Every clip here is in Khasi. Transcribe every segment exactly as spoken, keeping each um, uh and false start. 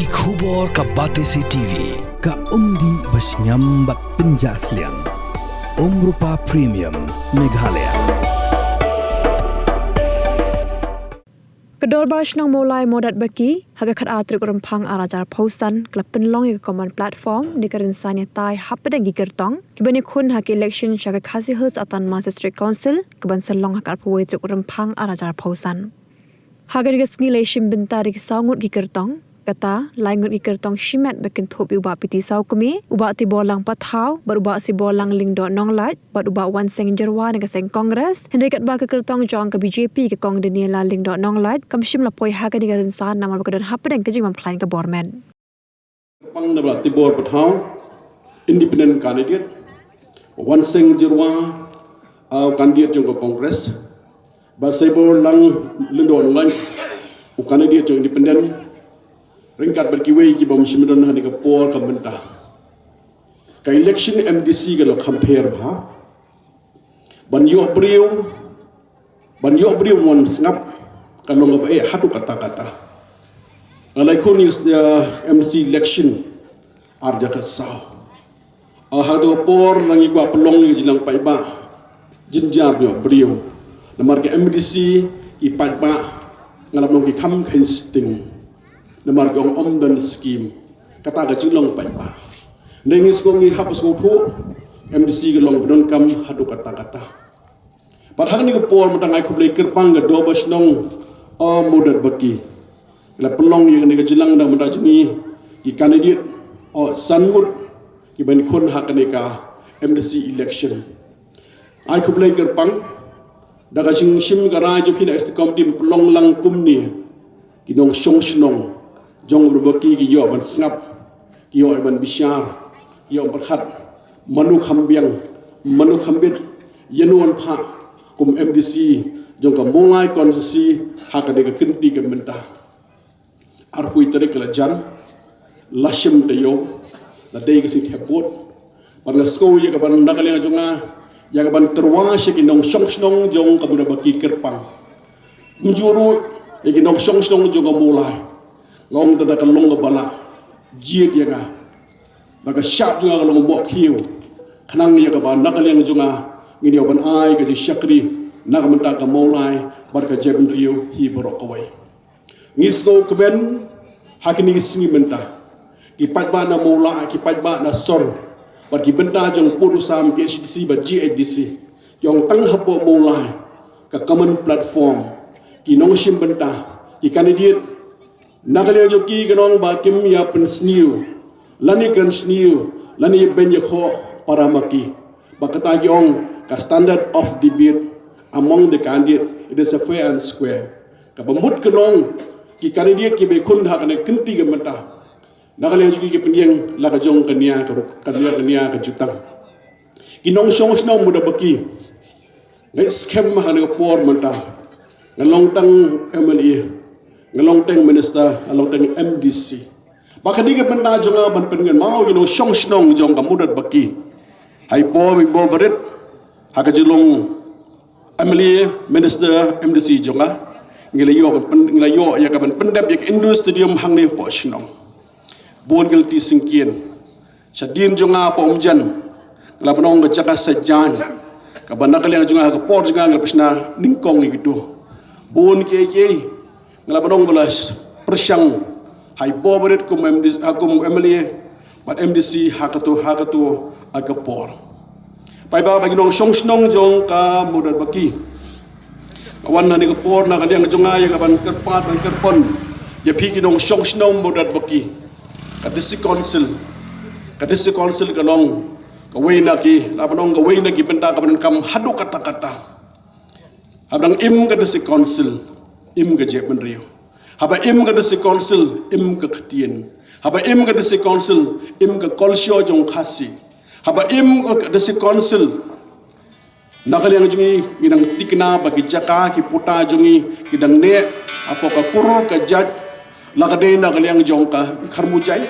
Ki khubor ka Batesi T V, ka umdih ba shngiam bad pynjah sliang. Umrupa Premium, Meghalaya. Ka Dorbar Shnong Mawlai Mawdatbaki, ha ka khatar tarik Rymphang arhajar arphew san, ka la pynlong ïa ka common platform ne ka rynsan ïatai hapdeng ki kyrtong kiban ïakhun ha ka election sha ka Khasi Hills Autonomous District Council, kaban sa long ha ka arphew wei tarik Rymphang arhajar arphew san. Ha kane ka sngi la ïashim bynta da ki saw ngut ki kyrtong. Kata, lai ngut ki kyrtong shimet ba kynthup ïa u Bah P T Sawkmie, u Bah Tiborlang Pathaw, bad u Bah Siborlang Lyngdoh Nonglait, bad u Bah Wanseng Jyrwa na ka seng Congress, hynrei katba ka kyrtong jong ka B J P, ka Kong Daniela Lyngdoh Nonglait, kam shym la poi ha kane ka rynsan namar ba ka don hapdeng ka jingbymkhlaiñ ka bor met. Pang na Bah Tibor Pathaw, independent candidate. Wanseng Jyrwa, uh, candidate jong ka Congress. Bah Siborlang Lyngdoh Nonglait, u candidate jong independent. Ryngkat bad kiwei ki bym shym don ha kane ka por ka mynta. Ka election M D C ka long kham pher bha. Ban ïoh briew, ban ïoh briew ban sngap, ka long kaba eh haduh katta katta. Nga la ïakhun ïa, eh, M D C election arhajar khatsaw. Ah, haduh por la ngi kwah pynlong ïa ka jingïalang paidbah, jynjar ïoh briew. Namar ka M D C, ki paidbah, nga la ong ki kham kheiñ sting. Namar ki ong ym don skim. Kata ka jinglong paidbah. Ngi sngew ngi hap sngewthuh, M D C ka long ba donkam haduh katta katta. Bad ha kane ka por mynta nga ai khublei kyrpang ïa ka Dorbar Shnong, uh, Mawdatbaki. Ka la pynlong ïa kane ka jingïalang da mynta jong ngi ki candidate, uh, san ngut kiban ïakhun ha kane ka M D C election. Ai khublei kyrpang da ka jingshim ka rai jong phi na executive committee ban pynlong lang kumne. Ki nongshong shnong jong Mawdatbaki ki ïoh ban sngap, ki ïoh ban bishar, ki ïoh ban pyrkhat mano kham biang, mano kham bit, ïano yn phah kum M D C jong ka Mawlai constituency ha kane ka kynti ka mynta. Arphew tarik ka la jan, la shim taïew, la dei ka sngi thep vote. Bad nga sngew ïa kaban na ka liang jong nga, ïa kaban tyrwa sha ki nongshong shnong jong ka Mawdatbaki kyrpang. Ym ju ruh ïa ki nongshong shnong jong ka Mawlai. Nga ong da ka long kaba lah jied ïa nga. Ba ka shap jong nga ka long bok khiew. Khnang ïa kaba na ka liang jong nga ngin ïoh ban ai ka jingshakri na ka bynta ka Mawlai bad ka jaitbynriew hi baroh kawei. Ngi sngewkmen ha kine ki sngi mynta, ki paidbah na Mawlai, ki paidbah na sor bad ki bynta jong pud u sam K H A D C bad G H A D C, ki ong tang hapoh Mawlai ka common platform, ki nongshim bynta, ki candidate, na ka liang jong ki ka ong ba kim ïa pynsniew lane kren sniew lane beiñ ïa khoh para ma ki. Ba kata ki ong ka standard of debate among the candidate, it is a fair and square. Kaba mut ka long ki candidate kiba ïakhun ha kane ka kynti ka mynta, na ka liang jong ki ki pynïeng la ka jong ka nia ka ruk, ka nia, ka nia ka jutang. Ki nongshong shnong Mawdatbaki, nga skhem ha kane ka por mynta, nga long tang M L A, nga long tang minister, nga long tang M D C. Ba ka dei ka bynta jong nga ban pynkynmaw ïa ki nongshong shnong jong ka Mawdatbaki. Ha i por ba i bor ba rit, ha ka jinglong M L A, minister, M D C jong nga, ngi la ïoh ban pyn-, ngi la ïoh ïa kaban pyndep ïa ka indoor stadium hangne hapoh shnong. Bun ki lynti syngkien. Shadien jong nga hapoh Umjan, nga la ban ong ka jaka sa jaiñ, kaba na ka liang jong nga, ka por jong nga, nga la pyrshang nyngkong ïa kito. Bun kiei kiei nga la ban ong ba la pyrshang ha i bor ba rit kum M D C, ha kum M L A bad M D C ha kato, ha kato ka por. Paidbah bad ki nongshong shnong jong ka Mawdatbaki, nga wan ha kane ka por na ka liang jong nga ïa kaban kyrpad ban kyrpon ïa phi ki nongshong shnong Mawdatbaki. Ka District Council, ka District Council ka long kawei na ki, la ban ong kawei na ki bynta kaba donkam haduh katta katta. Haba dang im ka District Council, im ka jaitbynriew. Haba im ka District Council, im ka ktien. Haba im ka District Council, im ka culture jong Khasi. Haba im ka District Council, na ka liang jong ngi, ngi dang tikna ba ki jaka ki puta jong ngi ki dang neh hapoh ka kur ka jait, la ka dei na ka liang jong ka Kharmujai,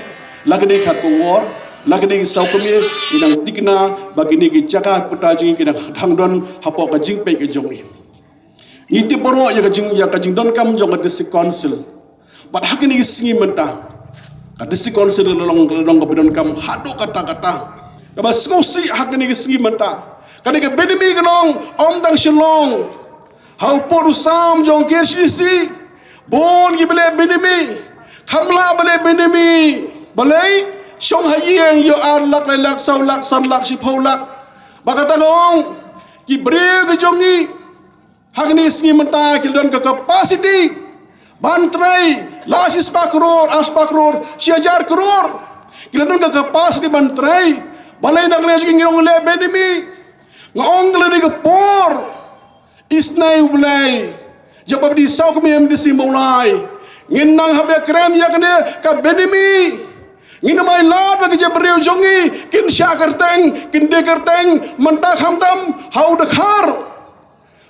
la ka dei Kharkongor, la ka dei Sawkmie, ngi dang tikna ba kine ki jaka puta jong ngi ki dang, dang don hapoh ka jingpeit ka jong ngi. Ngi tip baroh ïa ka jing, ïa ka jingdonkam jong ka District Council. Bad ha kine ki sngi mynta, Ka District Council ka long, ka long kaba donkam haduh katta katta. Kaba sngewsih ha kane ka sngi mynta, kane ka Benami ka long, ym tang Shillong, ha u pud u sam jong K H A D C, bun kiba leh Benami. Kham lah ba leh Benami, balei? Shong ha ïing ïoh ar lak, lai lak, saw lak, san lak, shiphew lak. Ba kata ka ong, ki briew ki jong ngi ha kane ka sngi mynta ki la don ka capacity ban trei, la shi spah klur, ar spah klur, shi hajar klur. Ki la don ka capacity ban trei. Balei na ka liang jong ngi ngi ong leh Benami? Nga ong ka la dei ka por isynei U Blei jong u Bah Pynthiew Sawkmie, M D C Mawlai. Ngin nang hap ïakren ïa kane ka Benami. Ngin ym ai lad ba ki jaitbynriew jong ngi kin shah kyrteng, kin die kyrteng mynta khamtam ha u dkhar.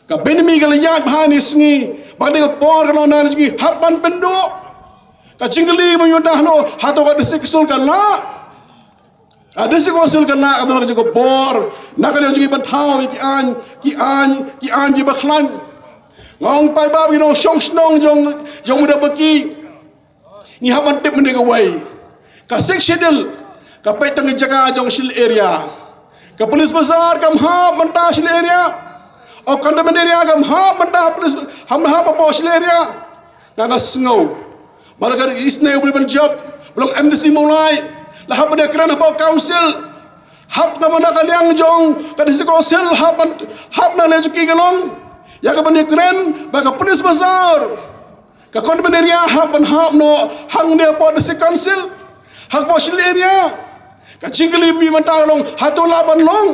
Ka Benami ka la ïaid ha kane ka sngi, ba kane ka por ka long na jong ngi hap ban pynduh. Ka jingkylli ba ïoh dah noh, hato ka District Council ka lah? Ka District Council ka lah, ka don ka jong ka bor na ka liang jong ngi ban thaw ïa ki aiñ, ki aiñ, ki aiñ kiba khlaiñ. Nga ong paidbah, ïa u nongshong shnong jong, jong u Mawryngkneng, ngi hap ban tip mynne kawei. Ka Sixth Schedule ka peit tang ïa ka jaka jong Shylleng area. Ka Police Bazar kam hap mynta Shylleng area. O, Cantonment area kam hap mynta Police, ham hap hapoh Shylleng area. Nga, nga sngew ba la ka isynei U Blei ban jop, ba long M D C Mawlai la hap ban ïakren hapoh Council. Hap na ka liang jong ka District Council, hap ban, hap na liang jong ki ka long ïa ka ban ïakren ba ka Police Bazar, ka Cantonment area hap ban hap noh hangne hapoh District Council, hapoh Shylleng area. Ka jingkylli mynta ka long, hato lah ban long?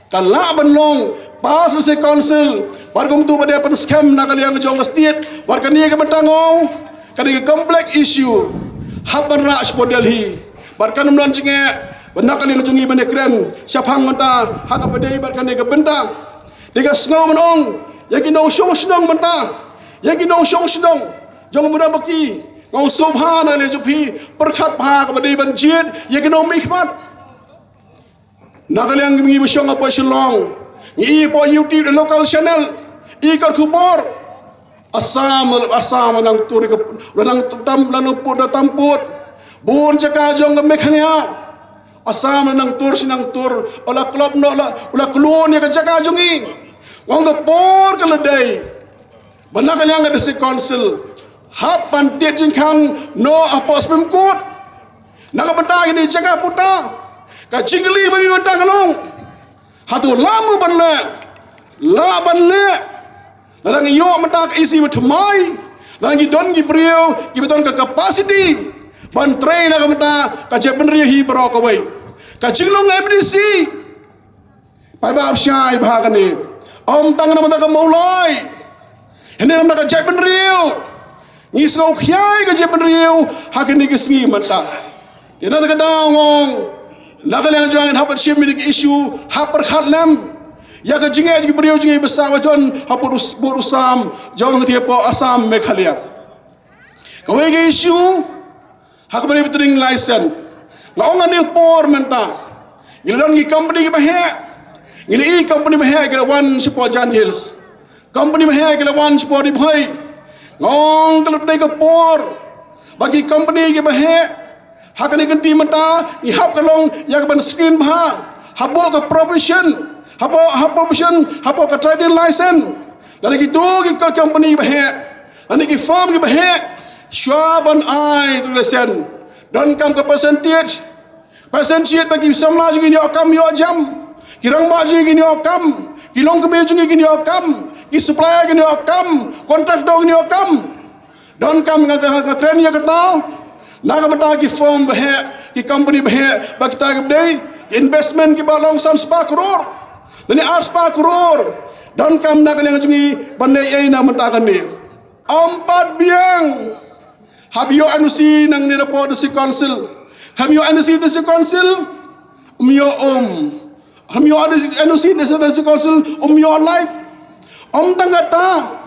Ka lah ban long, pass District Council, bad kumta ba dei pynskhem na ka liang jong ka state. Bad kane ka bynta nga ong, kane ka complex issue hap ban rah shapoh Delhi. Bad kan ym don jingeh ba na ka liang jong ngi ban ïakren shaphang mynta ha kaba dei bad kane ka bynta. Te nga sngew ban ong ïa ki nongshong shnong mynta, ïa ki nongshong shnong jong u Mawryngkneng, nga ong sngewbha na ka liang jong phi, pyrkhat bha kaba dei ban jied ïa ki nongmihkhmat. Na ka liang ngi ba shong hapoh Shillong, ngi i hapoh YouTube, the local channel, i ka khubor. Assam, Assam nang tur ka, nang tam, nang put, nang tam put. Bun jaka jong ka Meghalaya, Assam nang tur shi nang tur. U la klop noh, u la, u la klun ïa ka jaka jong ngi. Nga ong ka por ka la dei ba na ka liang ka District Council hap ban tied jingkhang noh hapoh Supreme Court na ka bynta kine ki jaka puta. Ka jingkylli ba mynta ka long, hato lah mo ban leh? Lah ban leh. Lada ngi ïoh mynta ka E C ba thymmai, lada ngi don ki briew kiba don ka capacity ban trei na ka bynta ka jaitbynriew hi baroh kawei. Ka jinglong M D C, paidbah, shai bha kane. Ym tang na ka bynta ka Mawlai, hynrei na ka bynta ka jaitbynriew. Ngi sngewkhia ïa ka jaitbynriew ha kine ki sngi mynta. Ïa na ka daw nga ong, na ka liang jong ngi hap ban shim ïa ki issue, hap pyrkhat lem ïa ka jingeh jong ki briew jong ngi ba sah ba jon hapoh u, hapoh u sam jong ngi hapoh Assam, Meghalaya. Kawei ka issue ha kaba ïadei bad trading license. Nga ong ha kane ka por mynta, ngi la don ki company kiba heh, ngi la i company ba heh ki la wan shapoh Jaintia Hills, company ba heh ki la wan shapoh Ri Bhoi. Nga ong ka la dei ka por ba ki company kiba heh ha kane ka kynti mynta ngi hap ka long ïa ka ban screen bha hapoh ka probation, hapoh, ha probation, hapoh ka trading license. Lada kito ki company ba heh, lada ki firm kiba heh, shuwa ban ai trading license, donkam ka percentage. Percentage ba ki samla jong ngi kin ïoh kam ïoh jam, ki rangbah jong ngi kin ïoh kam, ki longkmie jong ngi kin ïoh kam, ki supplier kin ïoh kam, contractor kin ïoh kam. Donkam nga, nga, nga kren ïa kata na ka bynta ki firm ba heh, ki company ba heh, ba kita kiba dei ki investment kiba long san spah klur, lane ar spah klur. Donkam na ka liang jong ngi ban leh ei na ka bynta kane. Ym pat biang, hap ïoh N O C nangne hapoh District Council. Hap ïoh N O C District Council, ym ïoh um. Hap ïoh N O C District Council, ym ïoh light. Ym tang kata,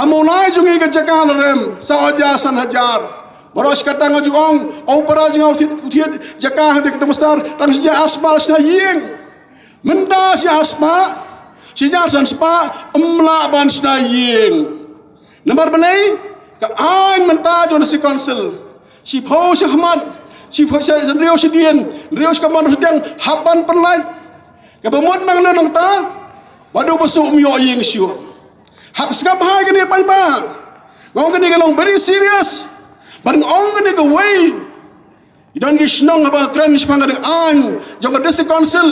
ha Mawlai jong ngi ka jaka la rem saw hajar san hajar. Baroh shi katta nga ju ong, u para jong nga u thied, u thied jaka ha ka Master tang shi hajar ar spah shi na ïing. Mynta shi hajar ar spah, shi hajar san spah, ym lah ban shna ïing. Namar balei? Ka aiñ mynta jong District Council Shiphew shakhmat, shiphew sha hynriew shadien, hynriew shakhmat hynriew shadiang, hap ban pynlait. Kaba mut nang leh nangta, ba duh ba suk ym ïoh ïing shuh. Hap sngap ha kane paidbah. Nga ong kane ka long very serious. Bad nga ong kane kawei. Ki don ki shnong haba kren shaphang ka ding aiñ jong ka District Council.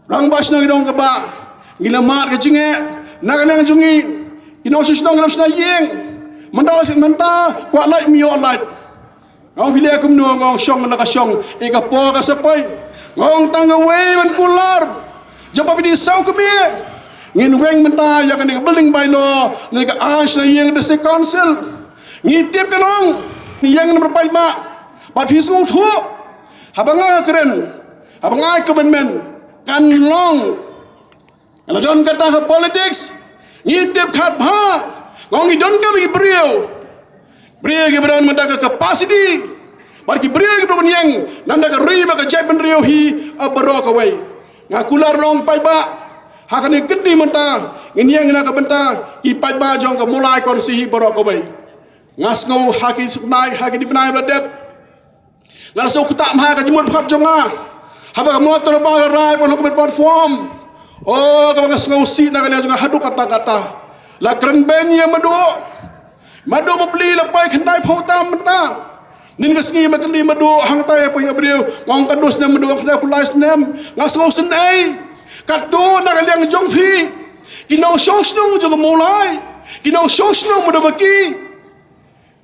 Rangbah shnong ki don kaba ngi la mad ka jingeh na ka liang jong ngi. Ki nongshong shnong ki la shna ïing. Mynta la shim mynta kwah lait ym ïoh lait. Nga ong phi leh kumno, nga ong shong la ka shong, ïa ka por ka sa poi. Nga ong tang kawei ban kular. Jong ba phi dei saw kmie. Ngin weng mynta ïa kane ka building bylaw, ne ka aiñ shna ïing District Council. Ngi tip ka long, ngi ïeng na paidbah. Bad phi sngewthuh. Haba nga kren, haba nga ai commitment, kan long. Nga la don kata ha politics, ngi tip khatbha, nga ong ngi donkam ïa ki briew. Briew kiba don mynta ka capacity, bad ki briew kiba don ïeng, nanda ka ri bad ka jaitbynriew hi, ha baroh kawei. Nga kular long paidbah, ha kane ka kynti mynta, ngin ïeng na ka bynta, ki paidbah jong ka Mawlai constituency hi baroh kawei. Nga sngew ha ki bnai, ha ki bnai ba la dep. Nga la sngewthuh ma ka jingmut bha jong nga. Haba ka motor ba ka rai pon ha ka platform. Oh, kaba nga sngewsih na ka liang jong nga haduh katta katta. La kren bein ïa Madu. Madu bapli la poi khyndai phew tam mynta. Nin ka sngi ba kylli Madu hangtai poi ïa briew. Nga ong katno snem Madu, khyndai phew lai snem. Nga sngewsynei. Katto na ka liang jong phi. Ki nongshong shnong jong Mawlai. Ki nongshong shnong Madu baki.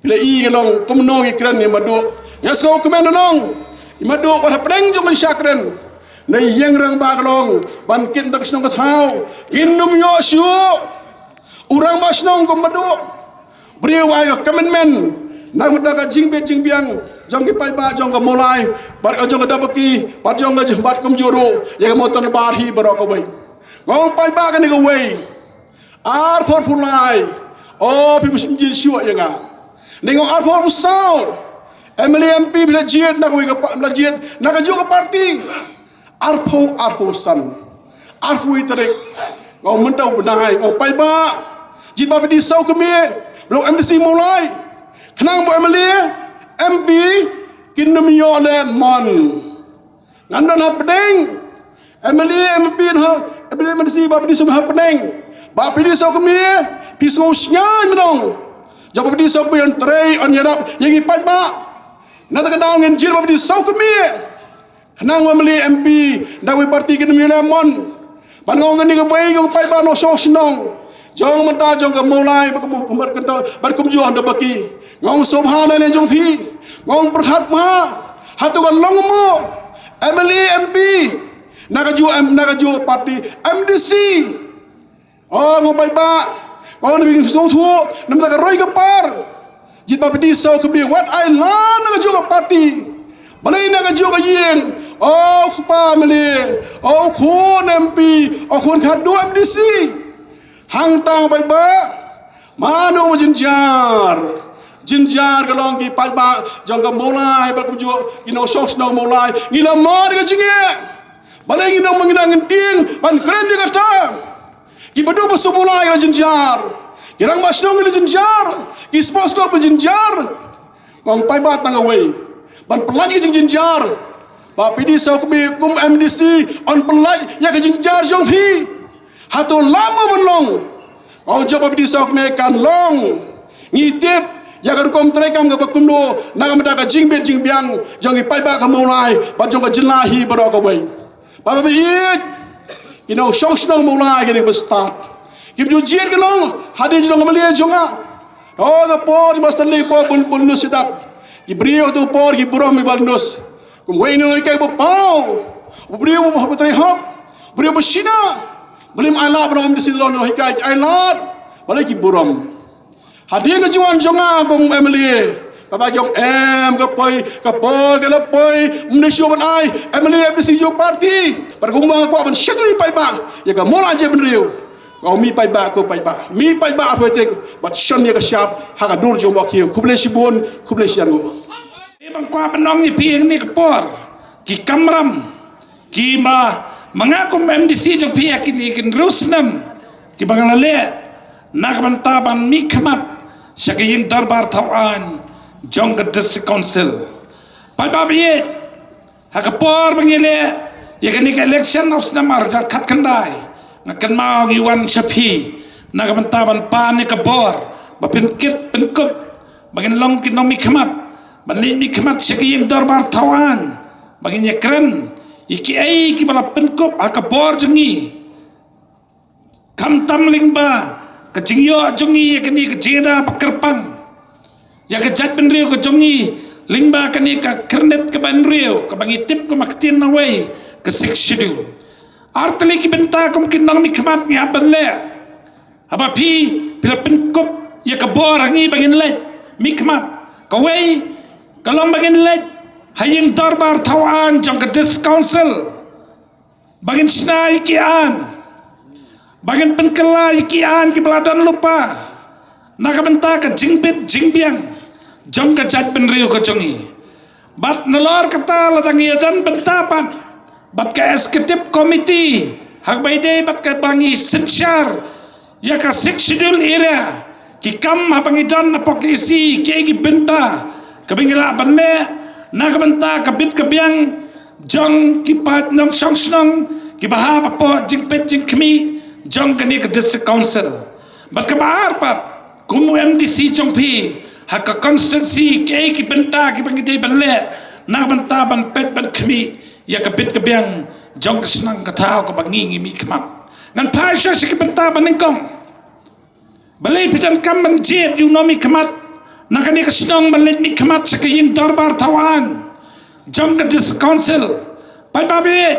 Phi la i ka long kumno ki kren ïa Madu. Nga sngewkmen nong. Ïa Madu wat hapdeng jong ka shakren. Na ïing rangbah ka long ban kit da ka shnong ka thaw. Ngin ym ïoh shuh. U rangbah shnong kum Madu. Briew ai ka commitment. Na ka bynta ka jingbit jingbiang jong ki paidbah jong ka Mawlai. Bad ka jong ka Dapaki. Bad jong ka jingbat kumjuh ruh. Ïa ka Mawtynbat hi baroh kawei. Nga ong paidbah kane kawei. Arphew arphew lai. Oh, phi ym shym jied shuh ïa nga. Nga ong arphew arphew saw. M L A M P phi la jied na kawei ka pa-, la jied na kajuh ka party. Arphew arphew san. Arphew tarik. Nga ong mynta u bnai, nga ong paidbah. Jied ba phi dei saw kmie. Long M D C Mawlai. Khnang ba M L A, M P, kin ym ïoh leh mon. Ngan don hapdeng. M L A, M P ha, M L A, M D C, ba phi dei saw hapdeng. Ba phi dei saw kmie, phi sngew shngaiñ mynno. Jong ba phi dei saw kmie yn trei, yn ïarap ïa ngi paidbah. Na kata ka daw ngin jied ba phi dei saw kmie. Khnang ba M L A, M P, na kawei party kin ym ïoh leh mon. Ban nga ong kane kawei ka paidbah nongshong shnong. Jong mynta jong ka Mawlai bad ka Mawlai kynta bad kumjuh hangta baki. Nga ong sngewbha na leh jong phi. Nga ong pyrkhat ma. Hato ka long mo. M L A, M P. Na kajuh M, na kajuh party. M D C. Oh, nga ong paidbah. Nga ong na phi sngewthuh. Namar ka roi ka par. Jied ba phi dei saw kmie wat ai lad na kajuh ka party. Balei na kajuh ka ïing. Oh, u kpa M L A. Oh, u khun M P. Oh, u khun khadduh M D C. Hangta paidbah. Mano ba jynjar. Jynjar ka long ki paidbah jong ka Mawlai bad kumjuh ki nongshong shnong Mawlai. Ngi la mar ka jingeh. Balei ngi nang, ngi nang ngin tieng ban kren ïa kata. Ki ba duh ba suk Mawlai la jynjar. Ki rangbah shnong la jynjar. Ki sports club la jynjar. Nga ong paidbah tang kawei. Ban pynlait ïa ka jingjynjar. Ba phi dei saw kmie kum M D C yn pynlait ïa ka jingjynjar jong phi. Hato lah mo ban long. Nga ong jong ba phi dei saw kmie kan long. Ngi tip ïa ka rukom treikam kaba kumno na ka bynta ka jingbit jingbiang jong ki paidbah ka Mawlai bad jong ka jylla hi baroh kawei. Ba ba ïeit ki nongshong shnong Mawlai kine ba stad. Kim ju jied ka long hadien jong ka mali jong nga. Oh, ka por ba Stanley por bun bun nus sdap. Ki briew tu por ki burom ba nus. Kumwei ngi ong ïa ka ba paw. U briew ba trei hok. U briew ba shina. Balei ym ai lad ba ong ym dei sdang lon ïa ka ai lad. Balei ki burom. Hadien ka jingwan jong nga kum M L A. Ba ba ong em ka poi, ka poi, ka la poi. Ym dei shuh ban ai. M L A M D C jong party. Ba kumba nga kwah ban shakri paidbah. Ïa ka Mawlai jaitbynriew. Nga ong mih paidbah ko paidbah. Mih paidbah ha pyrthei. Bad shon ïa ka shap. Ha ka dur jong u Mawkhiew. Khublei shibun, khublei shihajar nguh. Te ban kwah ban ong ïa phi ha kane ka por. Ki kamram. Ki ma, ma nga kum M D C jong phi ha kine ki hynriew snem. Ki ba nga la leh. Na ka bynta ban mih khmat. Sha ka ïing dorbar thaw aiñ. jong ka District Council. Paidbah ba ïeit, ha ka por ba ngi leh ïa kane ka election of snem ar hajar khatkhyndai, nga kynmaw ngi wan sha phi na ka bynta ban pan ïa ka bor ba pynkit pynkup ba ngin long ki nongmihkhmat, ban leit mihkhmat sha ki ïing dorbar thaw aiñ, ba ngin ïakren ïa kiei kiba la pynkup ha ka bor jong ngi. Khamtam lyngba ka jingïoh jong ngi ïa kane ka jingïada ba kyrpang ïa ka jaitbynriew ka jong ngi, lyngba kane ka khyrnit kaba hynriew kaba ngi tip kum ka ktien nongwei, ka Sixth Schedule. Ar tylli ki bynta kum ki nongmihkhmat ngi hap ban leh. Haba phi, phi la pynkup ïa ka bor ha ngi ba ngin leit mihkhmat, kawei ka long ba ngin leit ha ïing dorbar thaw aiñ jong ka District Council, ba ngin shna ïa ki aiñ, ba ngin pynkylla ïa ki aiñ kiba la don lypa na ka bynta ka jingbit jingbiang jong ka jaitbynriew ka jong ngi. Bad nalor kata, la dang ïadon bynta pat bad ka Executive Committee ha kaba ïadei bad kaba ngi synshar ïa ka Sixth Schedule area, ki kam haba ngi don hapoh ka EC, kiei ki bynta kiba ngi lah ban leh na ka bynta ka bit ka biang jong ki paid nongshong shnong kiba hap hapoh jingpeit jingkhmih jong kane ka District Council. Bad kaba ar pat, kum u MDC jong phi, ha ka constituency kiei ki bynta kiba ngi dei ban leh na ka bynta ban peit ban khmih ïa ka bit ka biang jong ka shnong ka thaw kaba ngi ngi mihkhmat. Ngan phai shuwa sha ki bynta ba nyngkong. Balei phi donkam ban jied ïa u nongmihkhmat na kane ka shnong ban leit mihkhmat sha ka ïing dorbar thaw aiñ jong ka District Council? Paidbah ba ïeit,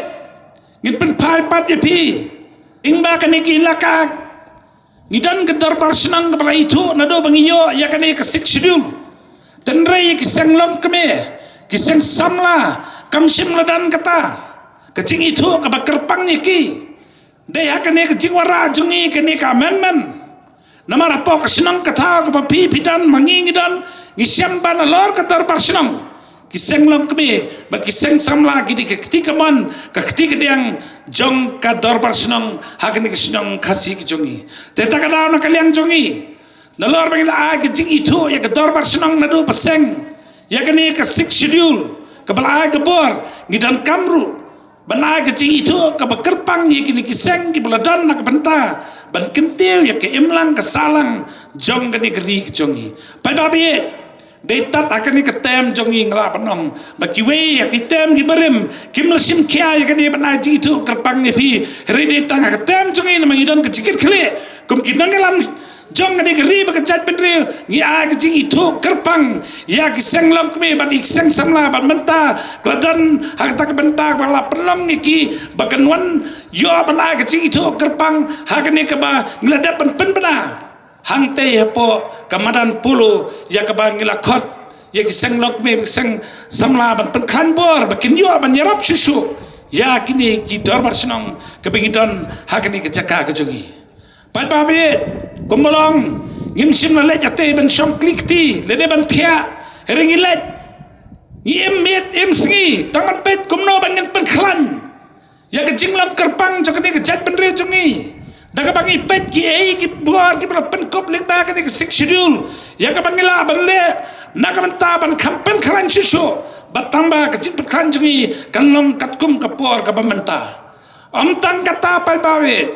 ngin pynphai pat ïa phi. Lyngba kane ka Elaka Act, ngi don ka dorbar shnong kaba la ithuh naduh ba ngi ïoh ïa kane ka Sixth Schedule. Hynrei ïa ki seng longkmie, ki seng samla, kam shym la don kata ka jingithuh kaba kyrpang ïa ki. Dei ha kane ka jingwanrah jong ngi, kane ka amendment. Namar hapoh ka shnong ka thaw kaba phi phi don, ma ngi ngi don, ngi shem ba nalor ka dorbar shnong, ki seng longkmie bad ki seng samla ki dei ka kti kamon, ka kti kadiang jong ka dorbar shnong ha kane ka shnong Khasi ka jong ngi. Te ta ka daw, na ka liang jong ngi, nalor ba ngi la ai ka jingithuh ïa ka dorbar shnong naduh ba seng ïa kane ka Sixth Schedule kaba la ai ka bor, ngi donkam ruh ban ai ka jingithuh kaba kyrpang ïa kine ki seng kiba la don na ka bynta ban kyntiew ïa ka imlang ka sahlang jong kane ka ri ka jong ngi. Paidbah ba ïeit, dei tad ha kane ka term jong ngi, nga lah ban ong ba kiwei ha ki term kiba rim kim la shim khia ïa kane ban ai jingithuh kyrpang ïa phi. Hynrei dei tang ha ka term jong ngi, namar ngi don ka jingkitkhlieh kum ki nongïalam jong kane ka ri bad ka jaitbynriew, ngi ai ka jingithuh kyrpang ïa ki seng longkmie bad ïa ki seng samla, bad mynta ka la don ha kata ka bynta ba la pynlong ïa ki ba kan wan ïoh ban ai ka jingithuh kyrpang ha kane kaba ngi la dep ban pynbna hangtei hapoh ka madan Polo, ïa kaba ngi la khot ïa ki seng longkmie, ki seng samla ban pynkhlaiñ bor ba kin ïoh ban ïarap shuh shuh ïa kine ki dorbar shnong kaba ngi don ha kane ka jaka ka jong ngi. Paidbah ba ïeit, kumba long, ngim shym la leit hatei ban shong kli kti lane ban thiah. Hynrei ngi leit, ngi im miet im sngi tang ban peit kumno ba ngin pynkhlaiñ ïa ka jinglong kyrpang jong kane ka jaitbynriew jong ngi da kaba ngi peit kiei ki bor kiba la pynkup lyngba kane ka Sixth Schedule, ïa kaba ngi lah ban leh na ka bynta ban kham pynkhlaiñ shuh shuh, bad tang ba ka jingpynkhlaiñ jong ngi kan long katkum ka por kaba mynta. Ym tang kata, paidbah ba ïeit,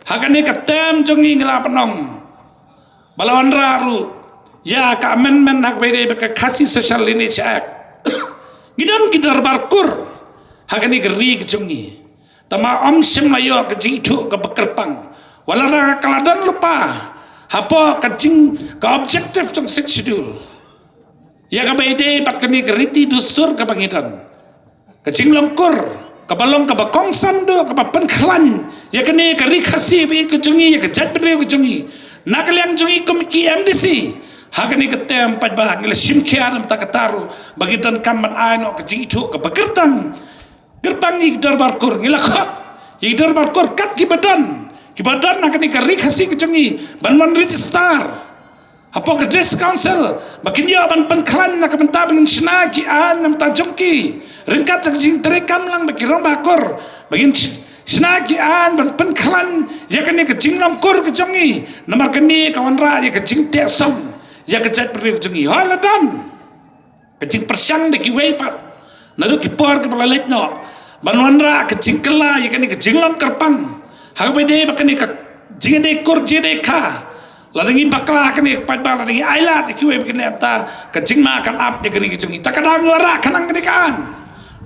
ha kane ka term jong ngi, ngi lah ban ong ba la wanrah ruh ïa ka amendment ha kaba ïadei bad ka Khasi Social Lineage Act. Ngi don ki dorbar kur ha kane ka ri ka jong ngi, tangba ym shym la ïoh ka jingithuh kaba kyrpang. Wat la ka la don lypa hapoh ka jing, ka objective jong Sixth Schedule, ïa kaba ïadei bad kane ka riti dustur kaba ngi don, ka jinglong kur kaba long kaba kongsan duh kaba pynkhlaiñ ïa kane ka ri Khasi ba ïeit ka jong ngi, ïa ka jaitbynriew ka jong ngi. Na ka liang jong ngi kum ki MDC, ha kane ka term, paidbah, ngi la shim khia na ka bynta kata ruh ba ngi donkam ban ai noh ka jingithuh kaba kyrpang, kyrpang ïa ki dorbar kur. Ngi la khot ïa ki dorbar kur kat kiba don, kiba don ha kane ka ri Khasi ka jong ngi ban wan register hapoh ka District Council ba kin ïoh ban pynkhlaiñ na ka bynta ba ngin shna ki aiñ na ka bynta jong ki ryngkat ka jingtrei kam lang bad ki rangbah kur, ba ngin sh-, shna ki aiñ ban pynkhlaiñ ïa kane ka jinglong kur ka jong ngi. Namar kane ka wanrah ïa ka jingteh song ïa ka jaitbynriew ka jong ngi. Hooid, la don Ka jingpyrshang da kiwei pat naduh ki por kiba la leit noh ban wanrah ka jingkylla ïa kane ka jinglong kyrpang ha kaba dei ba kane ka jingdei kur jingdei kha. Lada ngi bakla kane pat ba lada ngi ailad ïa kiwei ba kane ta ka jingma kan ap ïa kane ka jong ngi. Ta ka dang wanrah khnang kane ka aiñ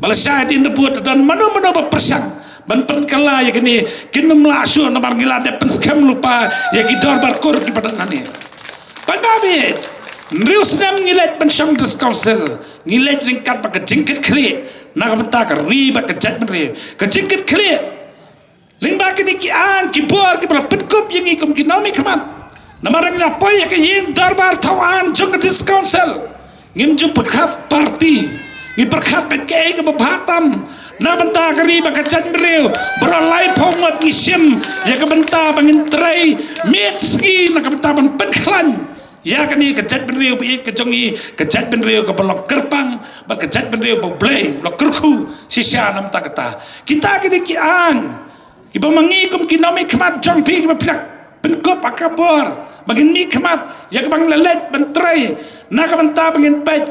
ba la shai dien da bud da don mano mano ba pyrshang ban pynkylla ïa kane kin ym lah shuh namar ngi la dep pynskhem lypa ïa ki dorbar kur kiba don hangne. Paidbah, hynriew snem ngi leit ban shong District Council, ngi leit ryngkat bad ka jingkitkhlieh na ka bynta ka ri bad ka jaitbynriew. Ka jingkitkhlieh lyngba kine ki aiñ ki bor kiba la pynkup ïa ngi kum ki nongmihkhmat. Namar ngi la poi ïa ka ïing dorbar thaw aiñ jong ka District Council, ngim ju pyrkhat party, ngi pyrkhat bad kaei kaba bha tam na bynta ka ri bad ka jaitbynriew. Baroh laiphew ngut ngi shim ïa ka bynta ba ngin trei miet sngi na ka bynta ban pynkhlaiñ ïa kane ka jaitbynriew ba ïeit ka jong ngi, ka jaitbynriew kaba long kyrpang bad ka jaitbynriew ba U Blei u la kyrkhu shisha na bynta kata. Kita kine ki aiñ kiba ma ngi kum ki nongmihkhmat jong phi kiba phi la pynkup ha ka bor ba ngin mihkhmat ïa kaba ngin leit ban trei na ka bynta ba ngin peit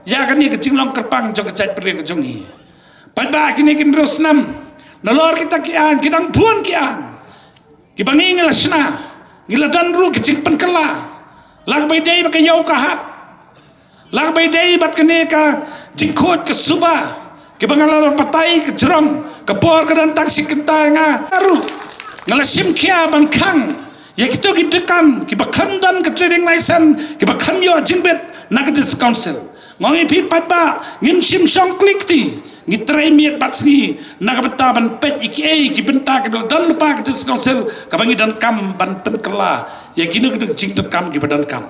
ïa kane ka jinglong kyrpang jong ka jaitbynriew ka jong ngi. Paidbah, kine ki hynriew snem nalor kita ki aiñ, ki dang bun ki aiñ kiba ngi ngi la shna, ngi la don ruh ka jingpynkylla, la kaba ïadei bad ka ïew ka hat, la kaba ïadei bad kane ka jingkhuid ka suba, kiba nga la batai ka jrong, ka por ka don tang shi kynta. Nga ruh nga la shim khia ban khang ïa kito ki dukan kiba khlem don ka trading license, kiba khlem ïoh jingbit na ka District Council. Nga ong ïa phi paidbah, ngim shym shong kli kti, ngi trei miet bad sngi na ka bynta ban peit ïa kiei ki bynta kiba la don lypa ka District Council kaba ngi donkam ban pynkylla ïa kino kino ki jingdonkam kiba donkam.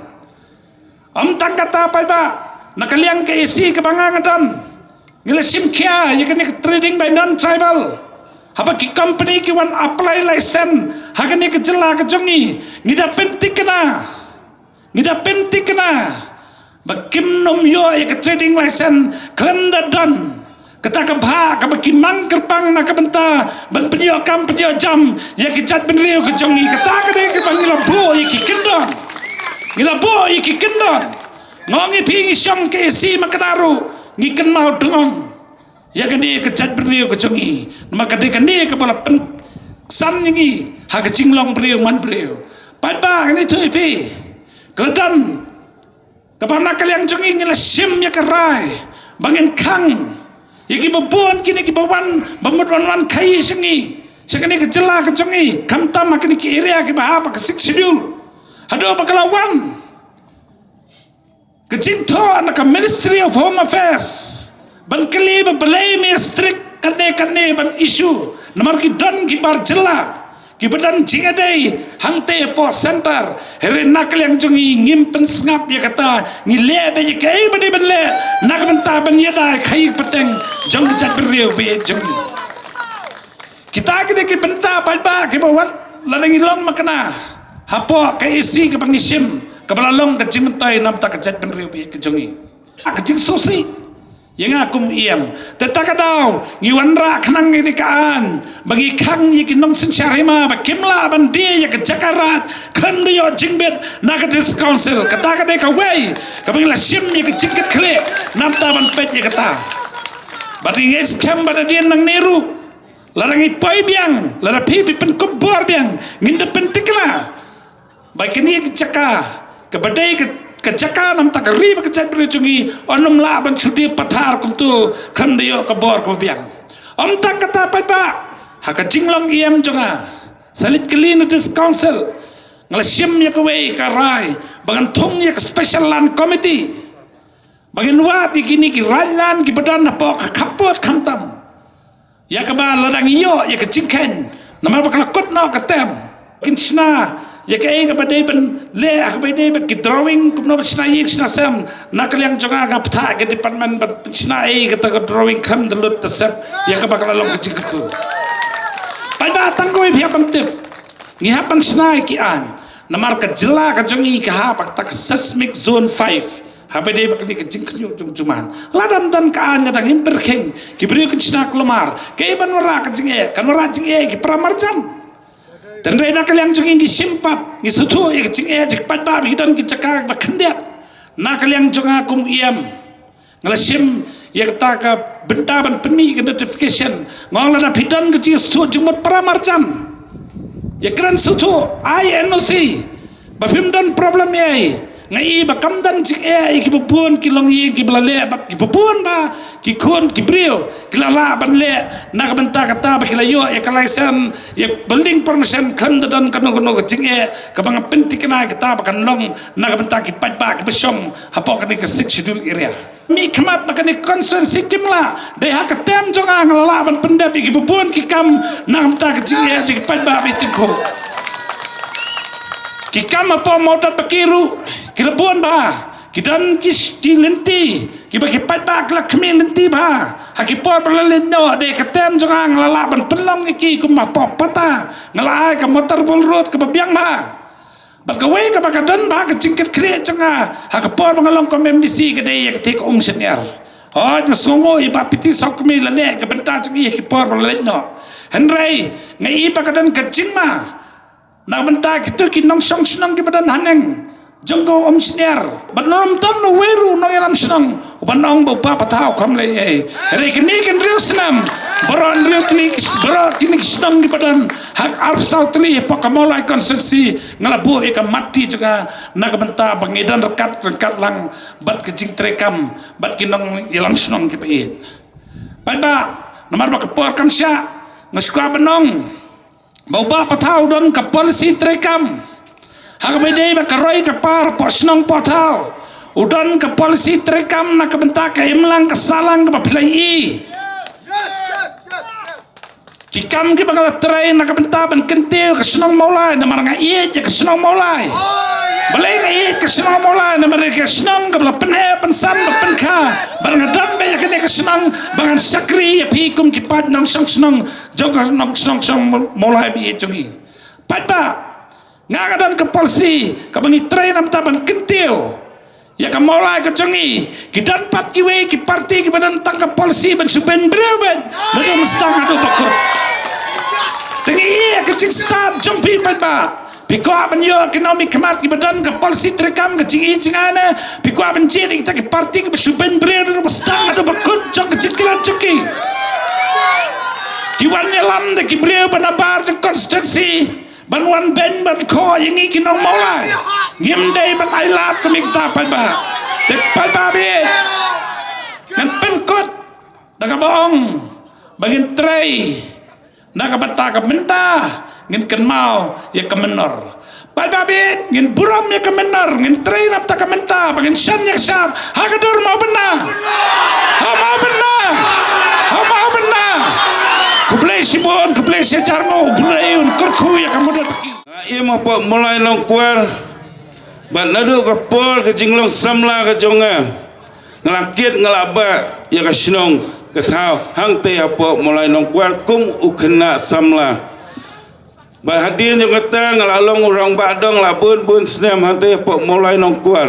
Ym tang kata paidbah, na ka liang ka A C kaba nga nga don, ngi la shim khia ïa kane ka trading by non-tribal. Haba ki company ki wan apply license ha kane ka jylla ka jong ngi, ngi da pynthikna, ngi da pynthikna ba kim nym ïoh ïa ka trading license khlem da don kata ka bhah kaba ki mang kyrpang na ka bynta ban pynïoh kam pynïoh jam ïa ki jaitbynriew ka jong ngi. Kata ka dei kaba ngi la buh ïa ki kyndon, ngi la buh ïa ki kyndon. Nga ong ïa phi, ngi shong ka A C ma kane ruh ngi kynmaw dngong ïa kane ka jaitbynriew ka jong ngi, namar ka dei kane kaba la pynsan ïa ngi ha ka jinglong briew man briew. Paidbah, ngi ïathuh ïa phi, ka la don kaba na ka liang jong ngi ngi la shim ïa ka rai ba ngin khang ïa kiba bun kine kiba wan ba mut wan wan khaii sha ngi, sha kane ka jylla ka jong ngi, khamtam ha kine ki area kiba hap ha ka Sixth Schedule. Haduh ba ka la wan ka jingthoh na ka Ministry of Home Affairs ban kylli ba balei me strict katne katne ban issue, namar ki don ki bar jylla kiba don jingïadei hangtei hapoh centre. Hynrei na ka liang jong ngi ngim pynsngap ïa kata, ngi leh beit ïa kaei ba dei ban leh na ka bynta ban ïada ïa ka khaii pateng jong ka jaitbynriew ba ïeit jong ngi. Kita ki dei ki bynta paidbah kiba wan lada ngi long ma kane hapoh ka A C kaba ngi shim, kaba la long ka jingmyntoi na bynta ka jaitbynriew ba ïeit ka jong ngi. Ka jingsngewsih ïa nga kum u E M. Te ta ka daw ngi wanrah khnang ïa kane ka aiñ ba ngi khang ïa ki nongsynshar hima ba kim lah ban die ïa ka jaka raid khlem da ïoh jingbit na ka District Council. Kata ka dei kawei kaba ngi la shim ïa ka jingkitkhlieh na bynta ban peit ïa kata. Bad ngi ngeit skhem ba da dien nangne ruh, lada ngi poi biang, lada phi phi pynkup bor biang, ngin da pynthikna ba kane ka jaka kaba dei ka, ka jaka na bynta ka ri bad ka jaitbynriew jong ngi, yn ym lah ban shu die pathar kumto khlem da ïoh ka bor kaba biang. Ym tang kata paidbah, ha ka jinglong E M jong nga, sa leit kylli na District Council, nga la shim ïa kawei ka rai ba ngan thung ïa ka Special Land Committee ba ngin wad ïa kine ki raid land kiba don hapoh ka khappud khamtam. Ïa kaba lada ngi ïoh ïa ka jingkheiñ, namar ba ka la kut noh ka term, kin shna ïa kaei kaba dei ban leh, kaba dei bad ki drawing kumno ban shna ïing shna sem. Na ka liang jong nga, nga pynthah ïa ka department ban shna ei kata ka drawing khlem da lut da sep ïa kaba ka la long ka jingkyrkhu. Paidbah, tang kawei phi hap ban tip, ngi hap ban shna ïa ki aiñ namar ka jylla ka jong ngi ka hap ha kata ka seismic zone five. Haba dei ba kane ka jingkhynñiuh jong jumai, lada ym don ka aiñ, lada ngim pyrkhing, ki briew kin shna kulmar. Kaei ban wanrah ka jingeh? Kan wanrah jingeh ki para marjan. Te hynrei na ka liang jong ngi ngi shim pat, ngi sngewthuh ïa ka jingeh jong ki paidbah ba ki don ki jaka ba khyndiat. Na ka liang jong nga kum u E M, Nga la shim ïa kata ka bynta ban pynmih ka notification. Nga ong lada phi don ka jingsngewthuh jingmut para marjan, ïa kren sngewthuh, ai N O C. Ba phim don problem ei. Nga i ba kam don jingeh ïa kiba bun ki longïing kiba la leh bad kiba bun ba ki khun ki briew ki la lah ban leh na ka bynta kata ba ki la ïoh ïa ka license, ïa building permission, khlem da don kano kano ka jingeh kaba nga pynthikna ïa kata ba kan long na ka bynta ki paidbah kiba shong hapoh kane ka Sixth Schedule area. Mihkhmat na kane ka constituency kim lah, dei ha ka term jong nga nga la lah ban pyndep ïa kiba bun ki kam na ka bynta ka jingeh jong ki paidbah ba i tyngkhuh. Ki kam hapoh Mawdatbaki ruh ki la bun bha, ki don ki sh-, ki lynti kiba ki paidbah ki la khmih lynti bha. Ha ki por ba la leit noh, dei ka term jong nga nga la lah ban pynlong ïa ki kum hapoh Pata, nga la ai ka Motor Ball Road kaba biang bha. Bad kawei kaba ka don bha ka jingkitkhlieh jong nga ha ka por ba nga long kum M D C ka dei ïa ka thik um shynniar. Hooid, nga sngewnguh ïa ba phi tip sawkmie la leh ka bynta jong i ha ki por ba la leit noh. Hynrei nga i ba ka don ka jingma na ka bynta kito ki nongshong shnong kiba don haneng jong ka um shynniar. Bad ym don uwei ruh u nongïalam shnong uban ong ba u Bah Pathaw kam leh ei. Hynrei kine ki hynriew snem, baroh hynriew kine ki, baroh kine ki shnong kiba don ha arphew saw tylli hapoh ka Mawlai constituency, nga la buh ïa ka mat ti jong nga na ka bynta ba ngi don ryngkat ryngkat lang bad ka jingtreikam bad ki nongïalam shnong kiba ïeit. Paidbah, namar ba ka por kam shah, nga shu kwah ban ong ba u Bah Pathaw u don ka policy treikam. Ha kaba ïadei bad ka roi ka par hapoh shnong Pathaw, u don ka policy treikam na ka bynta ka imlang ka sahlang kaba phi la ïohi. Ki kam kiba nga la trei na ka bynta ban kyntiew ka shnong Mawlai, namar nga ïeit ïa ka shnong Mawlai. Balei nga ïeit ka shnong Mawlai? Namar ka shnong kaba la pynheh pynsan ba pynkha, ba nga don beit ïa kane ka shnong ba ngan shakri ïa phi kum ki paid nongshong shnong jong ka nongshong shnong Mawlai ba ïeit jong ngi. Paidbah, nga nga don ka policy kaba ngi trei na ka bynta ban kyntiew ïa ka Mawlai ka jong ngi. Ki don pat kiwei ki parti kiba don tang ka policy ban shu beiñ briew beit, naduh mynstang haduh ba kut. Te ngi ïa ka jingstad jong phi paidbah, phi kwah ban ïoh ki nongmihkhmat kiba don ka policy treikam ka jingïeit jong nga ne phi kwah ban jied ïa kita ki parti kiba shu beiñ briew naduh mynstang haduh ba kut jong ka jingkren jong ki? Ki wan ïalam da ki briew ba nabar jong constituency ban wan beiñ ban khoh ïa ngi ki nong Mawlai. Ngim dei ban ai lad kum ïa kita paidbah. Te paidbah baieit, ngan pynkut da kaba ong ba ngin trei na ka bynta ka mynta, ngin kynmaw ïa ka mynnor. Paidbah baieit, ngin burom ïa ka mynnor, ngin trei na bynta ka mynta, ba ngin shon ïa ka shap ha ka dur. Mawbynna, ha mawbynna, ha mawbynna. Khublei shibun, khublei shihajar nguh, U Blei un kyrkhu ïa ka Mawdatbaki. Nga im hapoh Mawlai Nongkwar bad naduh ka por ka jinglong samla ka jong nga, nga la kit nga la bah ïa ka shnong ka thaw hangtei hapoh Mawlai Nongkwar kum u khynnah samla. Bad hadien jong kata nga la long u rangbah dong la bun bun snem hangtei hapoh Mawlai Nongkwar.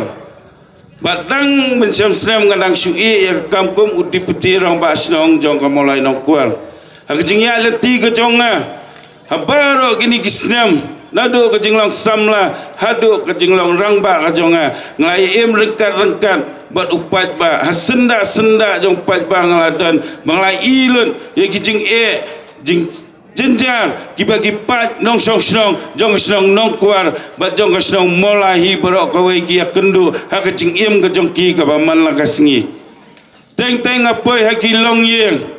Bad dang mynshem snem nga dang shu ïeh ïa ka kam kum u deputy rangbah shnong jong ka Mawlai Nongkwar. Ha ka jingïaid lynti ka jong nga ha baroh kine ki snem, naduh ka jinglong samla haduh ka jinglong rangbah ka jong nga, nga la ïa im ryngkat ryngkat bad u paidbah. Ha syndah syndah jong u paidbah nga la don, ba nga la ïohi lut ïa ki jingeh jingjynjar kiba ki paid nongshong shnong jong ka shnong Nongkwar bad jong ka shnong Mawlai hi baroh kawei ki ïakynduh ha ka jingim ka jong ki kaba man la ka sngi. Teng teng nga poi ha ki longïing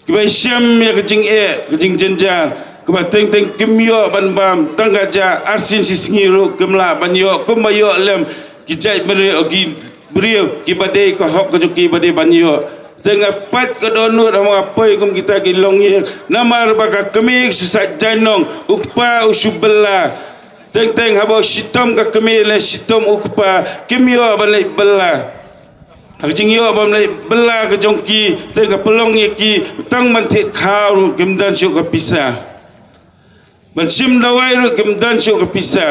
kiba shem ïa ka jingeh, ka jingjynjar, kaba teng teng kim ïoh ban bam, tang ka jaka arsien shisngi ruh kim lah ban ïoh kumba ïoh lem ki jaitbynriew, ki briew kiba dei ka hok ka jong ki ba dei ban ïoh. Te nga pait ka dohnud haba nga poi kum kita ki longïing, namar ba ka kmie ka shu sait jaiñnong, u kpa u shu bylla. Teng teng haba u shitom ka kmie lane shitom u kpa, kim ïoh ban leit bylla. Ha ka jingïoh ban leit bylla ka jong ki, te ka pynlong ïa ki tang ban thied khaw ruh kim don shuh ka pisa. Ban shim dawai ruh kim don shuh ka pisa.